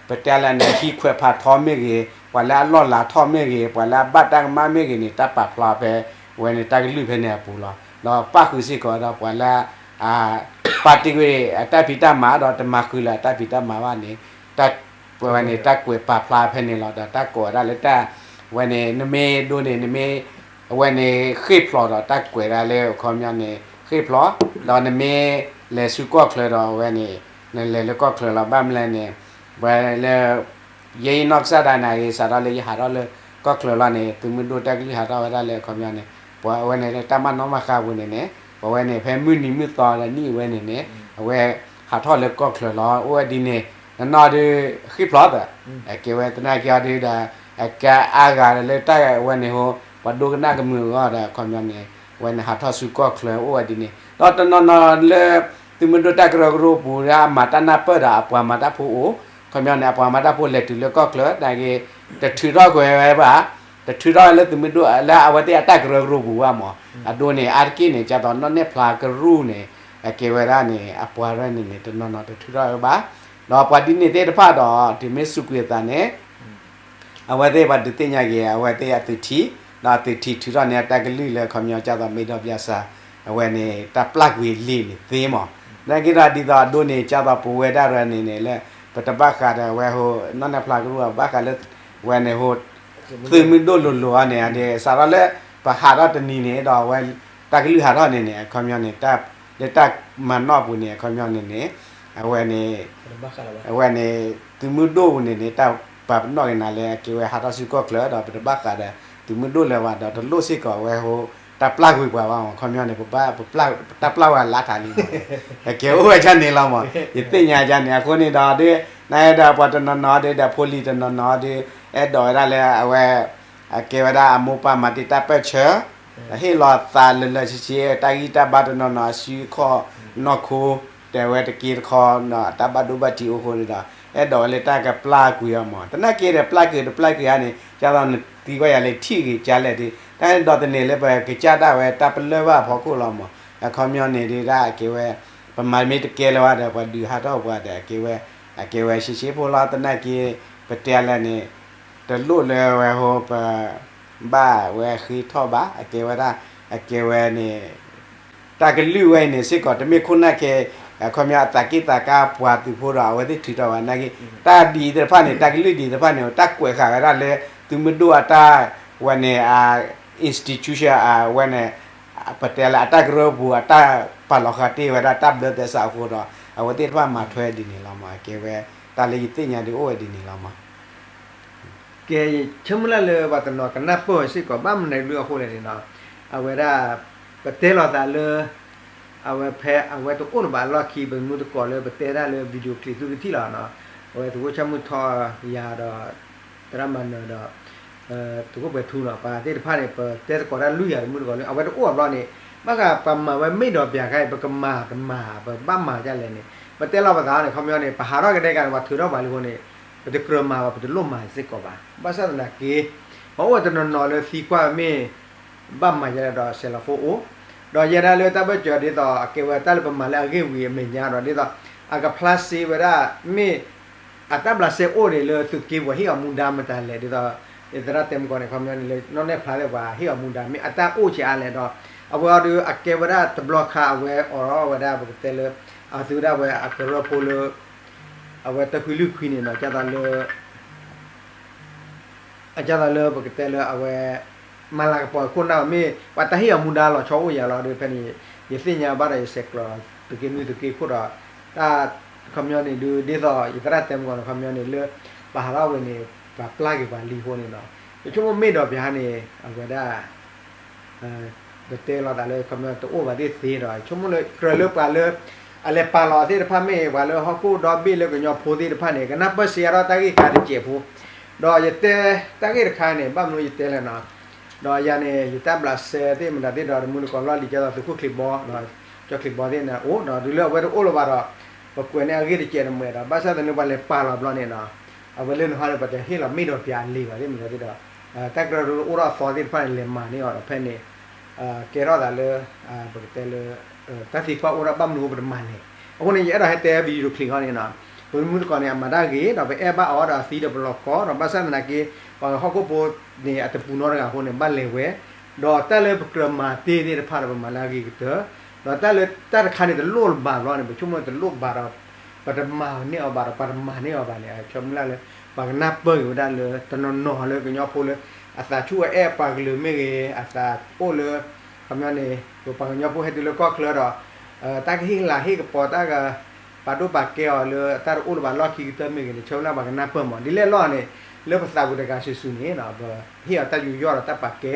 ပတဲလဲၣ်န့ၣ် ဟံးခွဲးဖးထီမ့ၢ်ဂ့ၤ, ပှၤလၢအလီၢ်လၤထီၣ်မ့ၢ်ဂ့ၤ, ပှၤလၢအဘၣ်တၢ်ကမၣ်မ့ၢ်ဂ့ၤန့ၣ် တၢ်ပာ်ဖျါဖဲ ဝဲန့ၣ် တၢ်ကလုၢ်ဖဲန့ၣ်အပူၤလီၤ. ဒီးပၣ်ဃုာ်စ့ၢ်ကီးဒီးပှၤလၢ ပာ်တ့ၢ်ကွံာ်အတၢ်ဖံးတၢ်မၤဒီးတမၤဃုာ်လၢအတၢ်ဖံးတၢ်မၤဘၣ်န့ၣ် တၢ် ဝဲန့ၣ် တၢ်ကွဲးပာ်ဖျါဖဲန့ၣ်လီၤ. ဒီးတၢ်ကိးဝဲဒၣ်လၢတၢ် ဝဲန့ၣ် နမ့ၢ်ဒိန့ၣ် နမ့ၢ် အဝဲန့ၣ် ဃ့ၢ်ဖျိးဒီးတၢ်ကွဲးဒၣ်လၢအခီပညီန့ၣ် ဃ့ၢ်ဖျိး, ဒီးနမ့ၢ်လဲၤဆူကီၢ်ချၢဒီးဝဲန့ၣ် နလဲၤလၢကီၢ်ချၢလီၤ. ဘၣ်မနုၤလဲၣ်န့ၣ် ဝဲလၢ ယဲအံၤနီၢ်ကစၢ်ဒၣ်န့ၣ်ဂ့ၤ စးထီၣ်လၢယဟးထီၣ်လၢကီၢ်ချၢလီၤန့ၣ် သုးမုၢ်ဒိၣ်တၢ်ကလုၢ်ဟးထီၣ်ဝဲဒၣ်လၢအခီပညီန့ၣ် ပဝဲန့ၣ်လၢတၢ်မၤနီၣ်မၤဃါပူၤန့ၣ်န့ၣ် ပဝဲန့ၣ် ဖဲမုၢ်နံၤမုၢ်သီဒီးနံၣ်ဝဲန့ၣ်န့ၣ် အဝဲဟးထီၣ်လၢကီၢ်ချၢလီၤ. အိၣ်ဝဲဒ်န့ၣ် နီၢ်နီၢ်ဒုး ဃ့ၢ်ဖျိးသး ကဲဝဲသနာ်က့အီၤဒုးဒီး အကါအါဂၤလၢတၢ်ဝဲန့ၣ်ဟိ ပှၤဒိကနၣ်ကမုာ်အဂီၢ်ဒီး အခီပညီန့ၣ် ဝဲန့ၣ်ဟးထီၣ်ဆူကီၢ်ချၢအိၣ်ဝဲဒ်န့ၣ် ဒီးတနီၤနီၤလၢ သုးမုၢ်ဒိၣ်တၢ်ကရၢကရိပူၤဒီး အမၤတၢ်နၢ်ပၢၢ်ဒီးအပှၤမၤတၢ်ဖိအိၣ်, အခီပညီန့ၣ် အပှၤမၤတၢ်ဖိလဲၤတုၤလၢကီၢ်ချၢ နာ်က့ တထုးထီၣ်ကွံာ်ဝဲဘၣ်, တထုးထီၣ်ဝဲလၢသုးမုၢ်ဒိၣ်လၢအဝဲသ့ၣ်အတၢ်ကရၢကရိပူၤဘၣ်မး, အဒိန့ၣ် အါတက့ၢ်န့ၣ် ဒ်သိးနီၢ်နဲၣ်ဖျါကရူၢ်န့ၣ် အကဲဝဲဒၣ်န့ၣ် အပှၤရဲၣ်န့ၣ်န့ၣ် တနီၤနီၤတထုးထီၣ်ဝဲဘၣ်, ဒီးပှၤဒ်န့ၣ်သ့ၣ်တဖၣ်ဒီး တုၤမ့ၢ်စူးကွံာ်အသးန့ၣ် အဝဲသ့ၣ်ပှၤဒုးသ့ၣ်ညါက့ၤ အဝဲသ့ၣ်အသုးထံး, ဒီးအသုးထံးထုးထီၣ်န့ၢ်အတၢ်ကလုၢ်လၢအခီပညီ ဒ်သိးမ့ၢ်ဒီးဘျးစၢ်, အဝဲန့ၣ် တၢ်ပျၢ်ကွံာ်လံာ်န့ၣ်သ့မး, နာ်က့ဒီးဒ်သိးအဒိန့ၣ် ဒ်သိးပဝဲဒၣ်ရဲၣ်န့ၣ်န့ၣ်လၢ ပတဘၣ်ဃးဒီးဝဲဟိ နီၢ်နဲၣ်ဖျါကရူၢ် ဘၣ်ဃးလၢ ဝဲန့ၣ်ဟိ သုးမုၢ်ဒိၣ်လိၤလိၤအီၤန့ၣ် ဒ်စးထီၣ်လၢ ပဟးထီၣ်တနံၤန့ၣ်ဒီးအဝဲ တၢ်ကလုၢ်ဟးထီၣ်န့ၣ်န့ၣ် အခီပညီန့ၣ် လၢတၢ်မၤနီၣ်ပူၤန့ၣ် အခီပညီန့ၣ်န့ၣ် အဝဲန့ၣ် အဝဲန့ၣ် သုးမုၢ်ဒိၣ်ပူၤန့ၣ်န့ၣ် တၢ်ပာ်ပနီၣ်က့ၤနၤလၢအကဲဝဲဟးထီၣ်ဆူကီၢ်ချၢဒီး ပတဘၣ်ဃးဒီးသုးမုၢ်ဒိၣ်လၢၤဘၣ်ဒီး တလိၣ်စ့ၢ်ကီးဝဲဟိ တၢ်ပျၢ်ကွံာ်ပှၤဘၣ်မး, အခီပညီန့ၣ် ပဘၣ် တၢ်ပျၢ်ဝဲအလါထးလံမး, အကဲအိၣ်ဝဲဒ်န့ၣ်လီၤမး, ယသ့ၣ်ညါဒ်န့ၣ် အဃိန့ၣ်ဒီးဒ် နဒၣ်ပှၤတနီၤနီၤဒ်ဒီးဖိလံၤတနီၤနီၤဒ် အဲၣ်ဒိးဝဲဒၣ်လၢအဝဲ အကဲဝဲဒၣ်အမိၢ်ပၢ်မၤတ့ၢ်တၢ်ပၢၢ်ဆၢ, ဟ့ၣ်လီၤသးလၢလၢဆ့ဆ့ တၢ်ဂံၢ်တၢ်ဘါတနီၤနီၤ အစုအခီၣ်နီၢ်ခိ တဲဝဲတက့ၢ်တခီ တၢ်ဘၣ်ဒိဘၣ်ထံးအိၣ်ဃိန့ၣ်ဒီး အဲၣ်ဒိးဝဲလၢတၢ်ကပျၢ်ကွံာ်အီၤမး, သနာ်က့ဒီးပျၢ်ကွံာ်တပျၢ်ကွံာ်ဧါန့ၣ် ဒ်သိးနသံကွၢ်ယၤလၢထံၣ်ဂ့ၤကၢလဲၣ်ဒ် တၢ်ဒိးသန့ၤလၢပကစၢ်ဒၣ်ဝဲ တၢ်ပလၢၢ်ဘၣ်အဖီခိၣ်လီၤမး, အခီပညီန့ၣ်ဒ်ဒၣ်အကဲဝဲ ပမၤမ့ၢ်တကဲလၢၤဘၣ်ဒီး ပှၤဒုးဟးထီၣ်ပှၤဒီး အကဲဝဲ အကဲဝဲဆ့ဆ့ဖိလီၤ, သနာ်က့ ပတဲလဲၣ်န့ၣ် တလိၣ်လၢဝဲဟိ ပ ဘၣ်ဝဲဃ့ထီၣ်ဘၣ်, အကဲဝဲဒၣ် အကဲဝဲန့ၣ် တၢ်ကလုၢ်ဝဲအံၤန့ၣ်စ့ၢ်ကီး တမ့ၢ်ခိၣ်နၢ်ခဲ အခီပညီအသးက့ၣ်သးကါပှၤသုးဖိဒီး အဝဲသ့ၣ်ထုးထီၣ်ဝဲနာ်က့ တၢ်ဒ်အံၤသ့ၣ်တဖၣ်န့ၣ် တၢ်ကလုၢ်ဒ်အံၤသ့ၣ်တဖၣ်န့ၣ် တၢ်ကွဲးဃာ်ဝဲဒၣ်လၢ သုးမုၢ်ဒိၣ်အတၢ် ဝဲန့ၣ် institution အဝဲန့ၣ် ပတဲလၢအတၢ်ကရၢပူၤ အတၢ်ပာ်လီၤဃာ်တ့ၢ်ဝဲဒၣ်တၢ်ဘျၢသဲစးအဃိဒီး အဝဲသ့ၣ်တဖၣ်မၤထွဲဒ်န့ၣ်လီၤမး, အကဲဝဲ တၢ်လၢယသ့ၣ်ညါဒ်အိၣ်ဝဲဒ်န့ၣ်လီၤမး. ကဲ ယဆိကမိၣ်လၢပှၤတနီၤကနၢ်ပၢၢ်စ့ၢ်ကီး ဘၣ်မနုၤဒ်အဃိလဲၣ်န့ၣ်ဒီး အဝဲဒၣ် ပတဲလိာ်သးလၢ အဝဲဖဲအဝဲတအိၣ်လၢၤဘၣ်အလီၢ်ခံ ပမုၢ်တကိးလၢပတဲဒၣ်လၢ video clip သုကထံၣ်လီၤနီၤ, အဝဲသုးခိၣ်ဆၣ်မုၢ်ထီယၤဒီး သရၣ်မၤနၢၤဒီး သုးခိၣ်ပှဲၤထူနီၤ ပှၤသ့ၣ်တဖၣ်န့ၣ် ပတဲသကိးတၢ်လွံၢ်ဂၤတမုၢ်တကိးလၢ အဝဲတအိၣ်အဘျီန့ၣ် ဘၣ်ဃးပှၤမၤဝဲမ့ၢ်ဒီးပၠးခါအံၤ ပကမၤတမၤ ပဘၣ်မၤဒ်လဲၣ်န့ၣ် ပတဲလီၤပသးန့ၣ် ခီပညီန့ၣ် ပဟးထီၣ်ကဒဲကၤန့ၣ် ပှၤထုးထီၣ်ပှၤလံအဃိန့ၣ် ပတကြၢးမၤဘၣ် ပတလိၣ်မၤစ့ၢ်ကီးဘၣ်. ဘၣ်ဆၣ်သနာ်က့ ပှၤအိၣ်ဝဲတနီၤနီၤလၢသံကွၢ်မ့ၢ် ဘၣ်မၤဒ်လဲၣ်ဒီး ဆဲးလီၤဖိအိၣ်, ဒီးယဲဒၣ်လၢတၢ်ဘၢၣ်စၢၤဒ်သိး အကဲဝဲတၢ်လၢပမၤလၢအဂ့ၢ်ဝံၤအမဲာ်ညါဒီး ဒ်သိး အကဖျါစ့ဝဲဒၣ် မ့ၢ် အတၢ်ဘျးစဲအိၣ်န့ၣ်လၢသုးက့ပှၤဟ့ၣ်အီၤမူဒါမတၤလဲၣ် ဒ်သိး သရၣ်တဲမကီးန့ၣ် ခီပညီန့ၣ်လၢ နီၢ်နဲၣ်ဖျါသ့ၣ်ပှၤဟ့ၣ်အီၤမူဒါ မ့ၢ်အတၢ်အိၣ်ဆံးအါလဲၣ်ဒီး အဝဲအီၤဒီး အကဲဝဲဒၣ်တဘျီခါအဝဲအိးထီၣ်ဝဲဒၣ် ပကတဲလၢ အသုဝဲဒၣ်ဝဲအကရၢဖိလၢ အဝဲတၢ်ခွံလုၢ်ခွံန့ၣ်ဒီး ဒ်သိးလၢ အဒ်သိးလၢပကတဲလၢအဝဲ မၤလၤကပီၤခိၣ်နၢ် မ့ၢ်ပှၤတၢ်ဟ့ၣ်အီၤမူဒါလီၤဆီအိၣ်ယၤလီၤဒီး ဖဲန့ၣ် ယသ့ၣ်ညါဘၣ်ဒီးယဆဲးကျိး သုးက့နွံသုးက့ခိၣ်ဒီး တၢ် ခီပညီန့ၣ်ဒုး ဒ်သိးယသရၣ်တဲမကီးန့ၣ် ခီပညီန့ၣ်လၢ ပှၤဟးထီၣ်ဝဲန့ၣ် ပှၤပျၢ်က့ၤပှၤလံအဃိန့ၣ်ဒီး ယဆိကမိၣ်မ့ၢ်ဒီးပၠးန့ၣ် အဝဲဒၣ် ပတဲလိာ်သးလၢ ခီပညီတအိၣ်ဘၣ်သ့ၣ်သ့ဒီး ယဆိကမိၣ်လၢကြၢးလၢပှၤလၢ အလဲၤပာ်လီၤသ့ၣ်တဖၣ်မ့ၢ် ပှၤလၢဟီၣ်ခိၣ်ဒီဘ့ၣ်လၢကညီဖိသ့ၣ်တဖၣ်န့ၣ် ကနၢ်ပၢၢ်စ့အါထီၣ်တၢ်ဂ့ၢ်ခါတစဲးဖိ ဒီးယတဲတၢ်ဂ့ၢ်တခါန့ၣ် ဘၣ်မနုၤယတဲလဲၣ်နီၤ ဒီးယၤန့ၣ် ယတၢ်ဘျးစဲသ့ၣ်မတၤသ့ၣ်ဒီး တမုၢ်တကိးလီၢ်လံၤ ဒ်သိးသုးခိၣ်ချံးဘီ ကၠီချံးဘီသ့ၣ်န့ၣ် အိၣ်ဒီးတုၤလၢအဝဲတအိၣ်လၢၤဘၣ်ဒီး ပကွဲးန့ၢ်အဂ့ၢ်တကဲးတမှဲၤဒီး ဘၣ်ဆၣ်သနာ်က့ပှၤလဲၤပာ်လီၤဘျီန့ၣ်နီၤ, အဝဲလၢနဟီဒီး ပတဟ့ၣ်လီၤမ့ၢ်ဒီးပၠးအလံာ်ဘၣ်သ့ၣ်မတၤသ့ၣ်ဒီး တၢ်ကရၢကရိအိၣ်ထီၣ်အသီသ့ၣ်တဖၣ်န့ၣ် လဲၤမၤန့ၢ်အီၤဒီးဖဲန့ၣ် ကဲထီၣ်သးလၢ ပကတဲလၢ တၢ်သံကွၢ်အိၣ်ဒီး ဘၣ်မနုၤအိၣ်ပတမၤလဲၣ်. အဃိန့ၣ် ယအဲၣ်ဒိးဟဲတဲ video clip ခီန့ၣ်နီၤ, ပမုၢ်တကိးန့ၣ် အမၤတၢ်ဂ့ၤ ဒီးပအဲၣ်ဘၣ်အီၤဒီးအသံဒီးပလီၤကီ ဒီးဘၣ်ဆၣ်သနာ်က့ ပှၤဟီၣ်ခိၣ်ဖိန့ၣ် အတပူၤနီတဂၤအဃိန့ၣ် ဘၣ်လဲၤဝဲ ဒီးတၢ်လၢပကြၢးမၤတ့ၢ်သ့ၣ်တဖၣ်ဒီး ပမၤလၢအဂ့ၤကတၢၢ်, ဒီးတၢ်လၢတၢ်တခါန့ၣ်တလိၣ်လၢၤဘၣ်ဘျီန့ၣ် ပဆိကမိၣ်တလိၣ်ဘၣ်ဒီး ပတမၤန့ၢ်အီၤဘၣ်ဒီး ပှၤတမၤန့ၢ်အီၤဘၣ်န့ၣ် အဆၢမုၢ်လၢ်လၢ ပှၤကနၢ်ပၢၢ်က့ၤဝဲဒၣ်လၢ တနီၤနီၤလၢကညီဖိလၢ အသးဆူၣ်ဝဲအဲၣ်ပှၤကလုာ်မ့ၢ်ဂ့ၤ အသးအိၣ်လၢ ခီပညီန့ၣ် ပပှၤကညီဖိဟဲတုၤလၢကီၢ်ချၢဒီး တၢ်ကဟ့ၣ်လၤဟ့ၣ်ကပီၤ တၢ်ကပာ်ဒိၣ်ပာ်ကဲအီၤလၢ တၢ်တအိၣ်လၢၤဘၣ်လီၢ်ခံကတၢၢ်မ့ၢ်ဂ့ၤန့ၣ် ဆၢမုၢ်လၢ်ပှၤကနၢ်ပၢၢ်မး ဒ်လဲၣ်လီၤန့ၣ် လၢပသးပူၤတဂၤစုာ်စုာ်န့ၣ် ပဟ့ၣ်အီၤတၢ်ယူးယီၣ်ဒီးတၢ်ပာ်ကဲ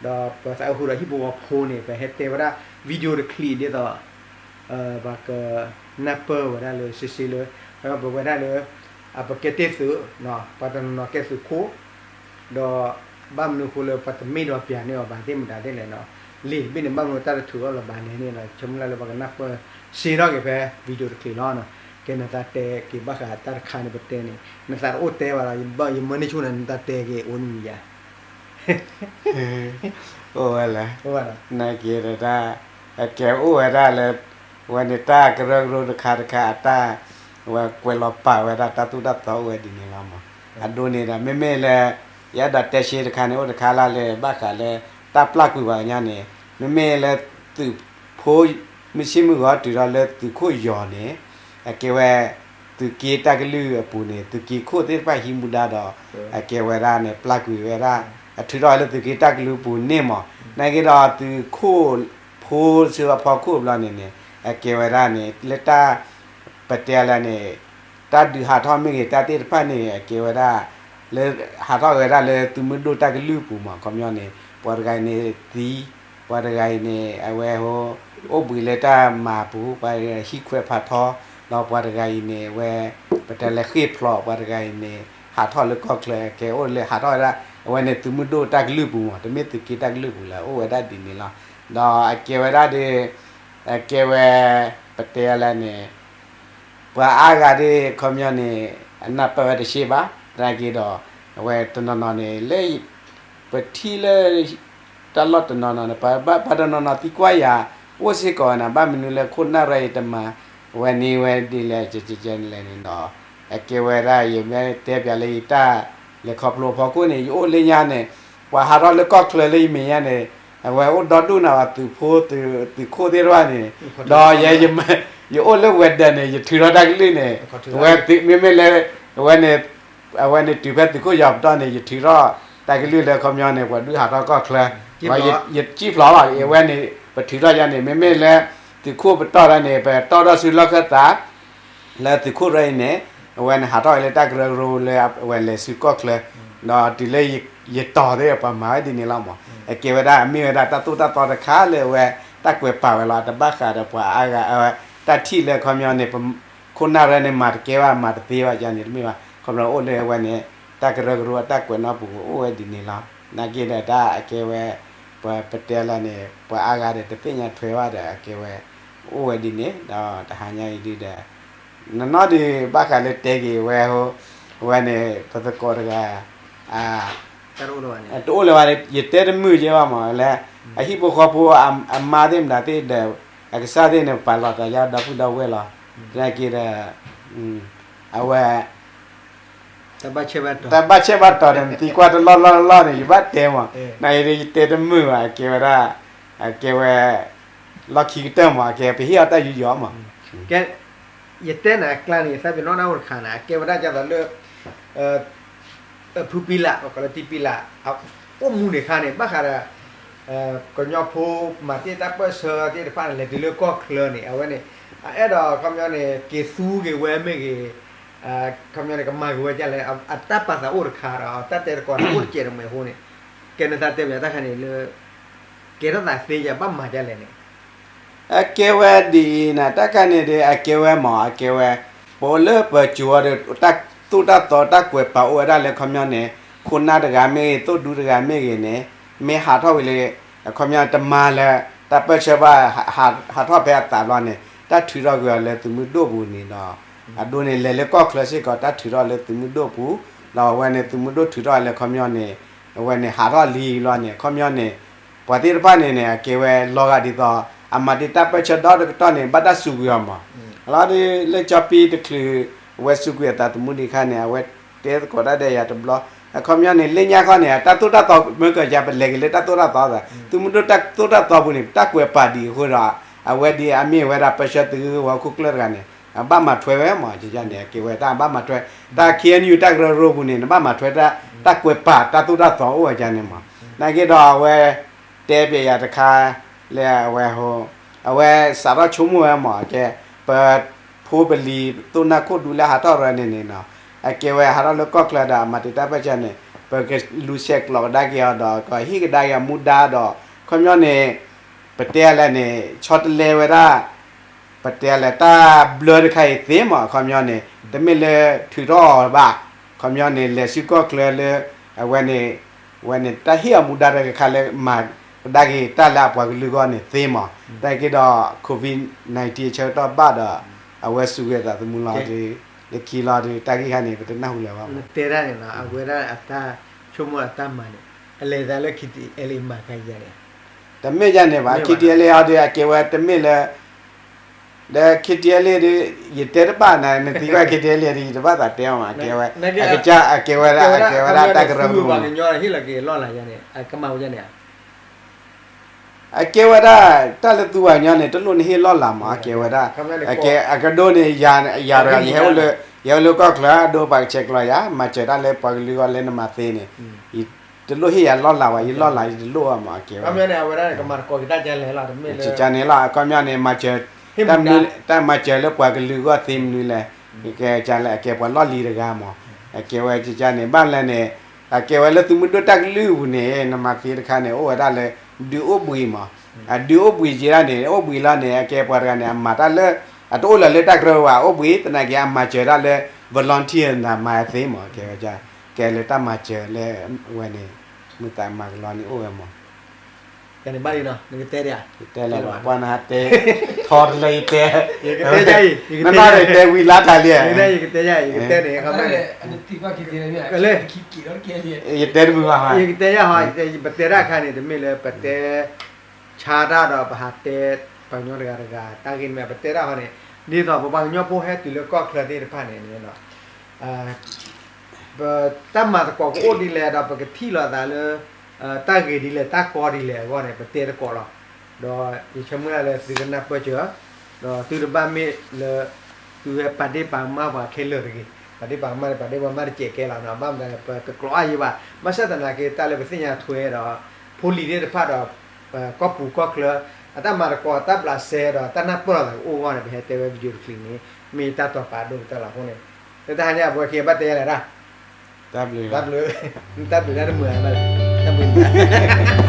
ဒီးပသးအုးဃုာ်ဒီးဟံၣ်ဖိဃီဖိန့ၣ် ပဟဲတဲဝဲဒၣ် video တချံးဒ်သိး ပှၤကနၢ်ပၢၢ်ဝဲဒၣ်လၢစ့စ့လၢ ပဝဲဒၣ်လၢ ပကဲတ့ၢ်သုး ပှၤတနီၤနီၤကဲသုးခိၣ် ဒီးဘၣ်မနုၤအဃိလၢပှၤတမ့ၢ်ဒီးပၠးန့ၢ်အီၤဘၣ်သ့ၣ်မတၤသ့ၣ်လဲၣ်နီၤ, လံာ်တဘ့ၣ်န့ၣ် ဘၣ်မနုၤတၢ်တထုးထီၣ်လၢၤဘၣ်လဲၣ်န့ၣ်ဒီး ဆၢမုၢ်လၢ်လၢပှၤကနၢ်ပၢၢ် ရှဲထီၣ်က့ၤဖဲ video တချံးလီၤနီၤ. ကဲနသးတဲက့ၤဘၣ်ဃးတၢ်တခါန့ၣ်ပတဲန့ၣ် နသးတအိၣ်တဲဘၣ်ဒီး ယမၢန့ၢ်ဆိန့ၣ် နသးတဲက့ၤအိၣ်နမံၤယါ အိၣ်ဝဲလဲၣ်, နာ်က့ဒီးတၢ် အကဲအိၣ်ဝဲဒၣ်လၢ ဝဲန့ၣ်တၢ်ကရၢကရိတခါတခါအတၢ် ဝဲကွဲးလီၤပာ်ဝဲဒၣ်တၢ်သိၣ်တၢ်သီအိၣ်ဝဲဒ်န့ၣ်လီၤမး. အဒိန့ၣ်ဒီး မ့မ့ၢ်လၢ ယအဲၣ်ဒိးတဲရှဲတခါန့ၣ် အိၣ်တခါလၢ်လၢ ဘၣ်ဃးလၢ တၢ်ပျၢ်ကွံာ်ပှၤကညီန့ၣ် မ့မ့ၢ်လၢသုးဖိ မုၢ်ဆ့ၣ်မုၢ်ဂီၤတုၤထီၣ်လၢသုးခိၣ်ယီၤန့ၣ် အကဲဝဲ သုးက့တၢ်ကလုၢ်အပူၤန့ၣ် သုးက့ခိၣ်သ့ၣ်တဖၣ်ဟံးမူဒါဒီး အကဲဝဲဒၣ်န့ၣ် ပျၢ်ကွံာ်ဝဲဒၣ် အထုးထီၣ်ဝဲလၢသုးက့တၢ်ကလုၢ်ပူၤန့ၣ်မး. နာ်က့ဒီးသုးခိၣ်ဖိစ့အဖီခိၣ်ဘျီန့ၣ်န့ၣ် အကဲဝဲဒၣ်န့ၣ် လၢတၢ် ပတဲလၢန့ၣ် တၢ်ဒုးဟးထီၣ်မ့ၢ်ဂ့ၤ တၢ်သ့ၣ်တဖၣ်န့ၣ် အကဲဝဲဒၣ် လၢ ဟးထီၣ်ဝဲဒၣ်လၢသုးမုၢ်ဒိၣ်တၢ်ကလုၢ်ပူၤမး ခီပညီန့ၣ် ပှၤတဂၤအံၤန့ၣ်သံ, ပှၤတဂၤအံၤန့ၣ် အဝဲ အိၣ်ဘှံးလၢတၢ်မၤပူၤ ပှၤတဂၤဟံးခွဲးဖးထီ ဒီးပှၤတဂၤအံၤန့ၣ် အဝဲ ပတဲလၢဃ့ၢ်ဖျိး ပှၤတဂၤအံၤန့ၣ် ဟးထီၣ်လၢကီၢ်ချၢ အကဲအိၣ်လၢဟးထီၣ်ဝဲဒၣ် အဝဲန့ၣ်သုးမုၢ်ဒိၣ်တၢ်ကလုၢ်ပူၤမး တမ့ၢ်သုးက့တၢ်ကလုၢ်ပူၤလၢ အိၣ်ဝဲဒၣ်ဒ်န့ၣ်လီၤ. ဒီးအကဲဝဲဒၣ်ဒီး အကဲဝဲ ပတဲလၢန့ၣ် ပှၤအါဂၤဒ်ခီပညီန့ၣ် အနၢ်ပၢၢ်ဝဲတရှဲဘၣ် သနာ်က့ဒီး အဝဲတနီၤနီၤန့ၣ် လၢ ပထံၣ်လၢ တၢ်လီၢ်တနီၤနီၤန့ၣ် ပှၤတနီၤနီၤသံကွၢ်ယၤ အိၣ်စ့ၢ်ကီးဝဲန့ၣ် ဘၣ်မနုၤလၢခိၣ်နၢ်ရၢအံၤတမၤ ဝဲန့ၢ်ဝဲဒ်လဲၣ် ကဲလဲၣ်န့ၣ်ဒီး အကဲဝဲဒၣ် ယမ့ၢ်တဲပၠးလၢယတၢ် လဲၤခီဖျိအဖီခိၣ်န့ၣ် ယအိၣ်လၢညါန့ၣ် ပှၤဟးထီၣ်လၢကီၢ်ချၢလၢယမဲာ်ညါန့ၣ် အဝဲအိၣ်ဒီဒူၣ်န့ၣ် ပှၤသုးဖိ သုးခိၣ်သ့ၣ်တဖၣ်န့ၣ် ဒီးယဲ ယအိၣ်လၢဝဲၤဒၢးန့ၣ် ယထုးထီၣ်တၢ်ကလုၢ်န့ၣ် ဝဲမ့မ့ၢ်လၢ အဝဲန့ၣ် အဝဲန့ၣ်တုၤဖဲသုးခိၣ်ယီၤပတီၢ်န့ၣ် ယထုးထီၣ်တၢ်ကလုၢ်လၢခီပညီန့ၣ် ပှၤဒုးဟးထီၣ်ကီၢ်ချၢ ယစံၣ်ဖျိးဘၣ် အဝဲန့ၣ် ပထုးထီၣ်ယါန့ၣ် မ့မ့ၢ်လၢ သုးခိၣ်ပတီၢ်တၢ်န့ၣ် ပတီၢ်ထီၣ်ဆူလီၢ်ခၢၣ်သး လၢသုးခိၣ်ရၢအံၤန့ၣ် အဝဲန့ၣ်ဟးထီၣ်ဝဲလၢတၢ်ကရၢကရိလၢအဝဲလဲၤဆူကီၢ်ချၢ ဒီးတုၤလၢယတီၤသ့ၣ်ပှၤမၤဝဲဒ်န့ၣ်လီၤမး အကဲဝဲဒၣ်အမ့ၢ်ဝဲဒၣ်တၢ်သိၣ်တၢ်သီတခါလၢအဝဲ တၢ်ကွဲးပာ်ဝဲလီၤ တဘၣ်ဃးဒီးပှၤအါဂၤ အဝဲတၢ်ထံၣ်လၢခီပညီန့ၣ် ခိၣ်နၢ်ရၢန့ၣ် မၤတကဲဘၣ် မၤတသ့ဘၣ်ယါန့ၣ်တမ့ၢ်ဘၣ် ခီဖျိအိၣ်လၢအဝဲန့ၣ် တၢ်ကရၢကရိအတၢ်ကွဲးနီၣ်ပူၤအိၣ်ဝဲဒ်န့ၣ်လီၤ. နာ်က့ဒီးတၢ်အကဲဝဲ ပပတဲလၢန့ၣ် ပှၤအါဂၤဒီးတသ့ၣ်ညါထွဲဘၣ်ဒီးအကဲဝဲ အိၣ်ဝဲဒ်န့ၣ် ဒီးတဟါညါအံၤဒုဒီး နနီၢ်ဒုးဘၣ်ဃးလၢတဲက့ၤဝဲ ဝဲန့ၣ် ပသကိးတဂၤ တအိၣ်လၢၤဘၣ် ယတဲတမုာ်ကဲဘၣ်မးလၢ အဟံၣ်ဖိဃီဖိ အမါသ့ၣ်မတၤသ့ၣ်ဒီး အကစၢ်သ့ၣ်န့ၣ် ပာ်လီၤသးယါဒီပုၢ်ဒီဝဲၢ်လီၤ. သနာ်က့ဒီး အဝဲ တၢ်ဘၣ်ဆဲးဘၣ်တီၤဒီး နသံကွၢ်တလီၢ်လီၢ်လီၢ်န့ၣ် ယဘၣ်တဲမး နာ်က့ဒီး ယတဲတမုာ်ဘၣ် အကဲဝဲဒၣ် အကဲဝဲ လီၢ်ခံကတၢၢ်မး အကဲပဟ့ၣ်အီၤတၢ်ယူးယီၣ်မး ကဲ ယတဲနၤအကျါန့ၣ် ယသးပ့ၤနီၣ်နၢ်အိၣ်တခါန့ၣ် အကဲဝဲဒၣ်ဒ်သိးလၢ ဖုပံလး ပကိးလၢတံပံလး အိၣ်မူန့ၣ်ခါန့ၣ် ဘၣ်ဃးဒီး ကညီဖိမၤတ့ၢ်တၢ်ပၢၢ်ဆၢသ့ၣ်တဖၣ်န့ၣ် လဲၤတုၤလၢကီၢ်ချၢန့ၣ် အဝဲန့ၣ် အအဲၣ်ဒိးခီပညီန့ၣ် က့ၤသူက့ၤဝဲမ့ၢ်ဂ့ၤ ခီပညီန့ၣ် ကမၤက့ၤဝဲဒ်လဲၣ် အတၢ်ပာ်သးအိၣ်တခါဒီး တၢ်တဲသကိးန့ၣ် အိၣ်တစဲးတမှဲၤအဃိန့ၣ် ကဲနသးတဲပၠးတၢ်ခါန့ၣ်လၢ ကဲထီၣ်သးသ့ယဘၣ်မၤဒ်လဲၣ်န့ၣ် အကဲဝဲဒ်အံၤန့ၣ် တၢ်ခါန့ၣ်ဒီး အကဲဝဲမး အကဲဝဲ ပအိၣ်လၢပစိၤအီၤဒီး တၢ်သိၣ်တၢ်သီတၢ်ကွဲးပာ်အိၣ်ဝဲဒၣ်လၢ ခီပညီန့ၣ် ခိၣ်နၢ်တဂၤမ့ၢ်ဂ့ၤ သိၣ်ဒူတဂၤမ့ၢ်ဂ့ၤန့ၣ် မ့ၢ်ဟးထီၣ်ဝံၤလၢ ခီပညီတမၤလၢ တၢ်ပၢၢ်ဆၢဘၣ် ဟးထီၣ်ဖဲအသးဘျီန့ၣ် တၢ်ထုးထီၣ်ကွံာ်အီၤလၢသုးမုၢ်ဒိၣ်ပူၤန့ၣ်ဒီး အဒိန့ၣ် လဲၤလၢကီၢ်ချၢစ့ၢ်ကီး တၢ်ထုးထီၣ်လၢသုးမုၢ်ဒိၣ်ပူၤ, ဒီးအဝဲန့ၣ် သုးမုၢ်ဒိၣ်ထုးထီၣ်လၢခီပညီန့ၣ် အဝဲန့ၣ်ဟးထီၣ်လံလီၤန့ၣ် ခီပညီန့ၣ် ပှၤသ့ၣ်တဖၣ်န့ၣ်န့ၣ် အကဲဝဲလီၤဂာ်ဒ်သိး အမၤတ့ၢ်တၢ်ပၢၢ်ဆၢဒီတကတီၢ်န့ၣ် ဘၣ်တၢ်စူးကွံာ်အီၤမး, လီၤဒီး လၢကၠီပံတချုး အဝဲစူးကွံာ်အသးသမူဒံးခါန့ၣ် အဝဲတဲသကိးတၢ်ဒီးယၤတဘျီ, အခီပညီန့ၣ် လၢညါခီန့ၣ် အတၢ်သိၣ်တၢ်သီ မ့ၢ်ကယၤပလဲၤက့ၤလၢတၢ်သိၣ်တၢ်သီသး သုးမုၢ်ဒိၣ်တၢ်သိၣ်တၢ်သီပူၤန့ၣ် ပတၢ်ကွဲးပာ်ဒံးအဃိဒီး အဝဲဒ်အမ့ၢ်ဝဲဒၣ်ပၢၢ်ဆၢသုးဂ့ၢ်ဝီခိၣ်ကျၢၢ်တဂၤန့ၣ် အဘၣ်မၤထွဲဝဲမး ကန့ၣ် အကဲဝဲတၢ်ဘၣ်မၤထွဲ တၢ် ခ့ၣ်အဲၣ်ယူၣ် တၢ်ကရၢကရိပူၤန့ၣ် နဘၣ်မၤထွဲတၢ် တၢ်ကွဲးပာ်တၢ်သိၣ်တၢ်သီအိၣ်ဝဲကန့ၣ်မး, နာ်က့ဒီးအဝဲ တဲပျဲယၤတခါ လၢအဝဲ အဝဲစးထီၣ်ဆိကမိၣ်ဝဲမး ကဲ ပဖိပလံၤ သိၣ်နၢ်ခိၣ်ဒူလၢဟးထီၣ်ရၢန့ၣ်န့ၣ်နီၤ အကဲဝဲဟးထီၣ်လၢကီၢ်ချၢဒီး အမၤတ့ၢ်တၢ်ပၢၢ်ဆၢန့ၣ် ပကလူၤဆဲးကျိးကဒါက့ၤအီၤဒီး ကဟ့ၣ်ကဒါက့ၤအမူဒါဒီး ခီပညီန့ၣ် ပတဲလဲၣ်န့ၣ် ဆီတလဲဝဲဒၣ် ပတဲလဲၣ် တၢ်ဘျၢတခါအံၤသ့မး အခီပညီန့ၣ် တမ့ၢ်လၢထုးထီၣ်အီၤဘၣ်, အခီပညီန့ၣ် လဲၤဆူကီၢ်ချၢလၢ အဝဲန့ၣ် ဝဲန့ၣ် တၢ်ဟ့ၣ်အီၤမူဒါတခါလၢမၤကဒါက့ၤတၢ်လၢအပှၤကလုာ်အဂီၢ်န့ၣ်သ့မး, နာ်က့ဒီး COVID nineteen အဆၢကတီၢ်ဘၣ်ဒီး အဝဲစူးကွံာ်အသးသမူလီၤဒီး လၢခံလီၤဒီး တၢ်ဂ့ၢ်ခါန့ၣ် ပတနၢ်ဟူလၢၤဘၣ်မး, တဲဒၣ်န့ၣ်နီၤ အဝဲဒၣ်အတၢ်ဆိကမိၣ်အတၢ်မၤန့ၣ် အလဲၤသးလၢ KTLA မၤခါယၤန့ၣ် တမ့ၢ်ယၤန့ၣ်ဘၣ် KTLA အီၤဒီး အကဲဝဲတမ့ၢ်လၢ ဒီး KTLA ဒီး ယတဲတဘၣ်နၤ နသံကွၢ် KTLA ဒီး ယတဘၣ်သးတဲအီၤမး အကဲဝဲ အကစၢ် အကဲဝဲဒၣ် အကဲဝဲဒၣ်တၢ်ကရၢကရိ ပှၤကညီဟ့ၣ်လီၤက့ၤလီၢ်လၤယၤန့ၣ် အကမၤဝဲယၤန့ၣ် အကဲဝဲဒၣ် တၢ်လၢသုပှၤကညီန့ၣ် တလိၣ်နဟ့ၣ်လီၢ်လၤမး အကဲဝဲဒၣ် အကဒိန့ၣ် ယၤဒီး ယဟဲအိၣ်လၢကီၢ်ချၢ အဒိပှၤကဆဲးကျိးယၤ မၤစၢၤတၢ်လၢပှၤကလုာ်အဂီၢ်လၢနမၤသ့န့ၣ် ယတလိၣ်ဟ့ၣ်ယၤလီၢ်လၤဘၣ် ယလီၢ်လၤယတလိၣ်ဘၣ်မး အကဲဝဲ န့ၣ်လီၤ အခီပညီန့ၣ် မၤစၢၤ တၢ်မၤစၢၤလၢပှၤကလုာ်အဂီၢ်သ့မနုၤလဲၣ်, ကဲကလဲၣ် အကဲပှၤလီၢ်လံၤတဂၤမး, အကဲဝဲကန့ၣ် ဘၣ်မနုၤလဲၣ်န့ၣ် အကဲဝဲလၢသုးမုၢ်ဒိၣ်တၢ်ကလုၢ်ပူၤန့ၣ် နမၤသ့တခါန့ၣ် အိၣ်ဝဲဒၣ်လၢ ဒုးအိၣ်ဘှံးမး, အဒုးအိၣ်ဘှံးက့ဒၣ်န့ၣ် အိၣ်ဘှံးလီၤန့ၣ် အကဲပှၤတဂၤန့ၣ် အမၤတၢ်လၢ အတအိၣ်လၢၤလၢတၢ်ကရၢဘၣ် အိၣ်ဘှံး သနာ်က့ အမၤစၢၤတၢ်လၢ volunteer နမၤသ့မး ကဲဝဲ ကဲလၢတၢ်မၤစၢၤလၢ ဝဲန့ၣ် မုာ်သးမၤကလီန့ၣ်အိၣ်ဝဲမး ကတဲလၢၤဘၣ် ပှၤနတဲ ထီတလၢယတဲ နဘၣ်တဲဝံၤလါတၢ်လံ ယကတဲယၤ ယကတဲန့ၣ် လၢ ယတဲတမုာ်ဘၣ် ယကတဲယၤဟီ ပတဲဒၣ်ခါန့ၣ် တမ့ၢ်လၢပတဲ ဆါတၢ်ဒီးပဟးတဲ ပှၤကညီတဂၤတဂၤ တၢ်ဂ့ၢ်မ့ၢ် ပတဲဒၣ်ဟီန့ၣ် ဒ်သိးပပှၤကညီဖိဟဲတုၤလၢကီၢ်ချၢသ့ၣ်တဖၣ်န့ၣ် ပတၢ်မၤသကိးကအိၣ်ဒ်လဲၣ်ဒီး ပကထံၣ်လိာ်သးလၢ တၢ်ဂ့ၤဒ်လဲၣ် တၢ်ကီဒ်လဲၣ်အဂီၢ်န့ၣ် ပတဲသကိးလီၤ. ဒီးယဆၢမုၢ်လၢ်လၢသုကနၢ်ပၢၢ်စၢၤ ဒီးသုတဘၣ်မ့ၢ်လၢ သုဝဲပာ်ဒ့ၣ်ပာ်ကမၣ်ပှၤခဲလၢာ်တဂ့ၤ. ပာ်ဒ့ၣ်ပာ်ကမၣ်န့ၣ် ပာ်ဒ့ၣ်ပာ်ကမၣ်တစဲးကဲလီၤနီၤ ဘၣ်မတၤလဲၣ် ပတကျိးအါယံၤဘၣ်. ဘၣ်ဆၣ်သနာ်က့ တၢ်လၢပသ့ၣ်ညါထွဲဒီး ဖိလံၤသ့ၣ်တဖၣ်ဒီး ကီၢ်ပူၤကီၢ်ချၢ အတၢ်မၤသကိး တၢ်ဘျးစဲဒီး တၢ်နၢ်ပၢၢ်လိာ်သးကအိၣ်အဂီၢ်န့ၣ် ပဟဲတဲဝဲ video တချံန့ၣ် မ့ၢ်တၢ်တီာ်ပာ်ဒိၣ်ကတၢၢ်လီၤအဃိန့ၣ် လၢတၢ်ဟါညါ အပှဲၤခံဘၣ်တဲယၤလဲၣ်ဒၣ် တၢ်ဘျုး တၢ်ဘျုးတၢ်တမုာ်ဘၣ်လဲၣ် တၢ်ဘျုး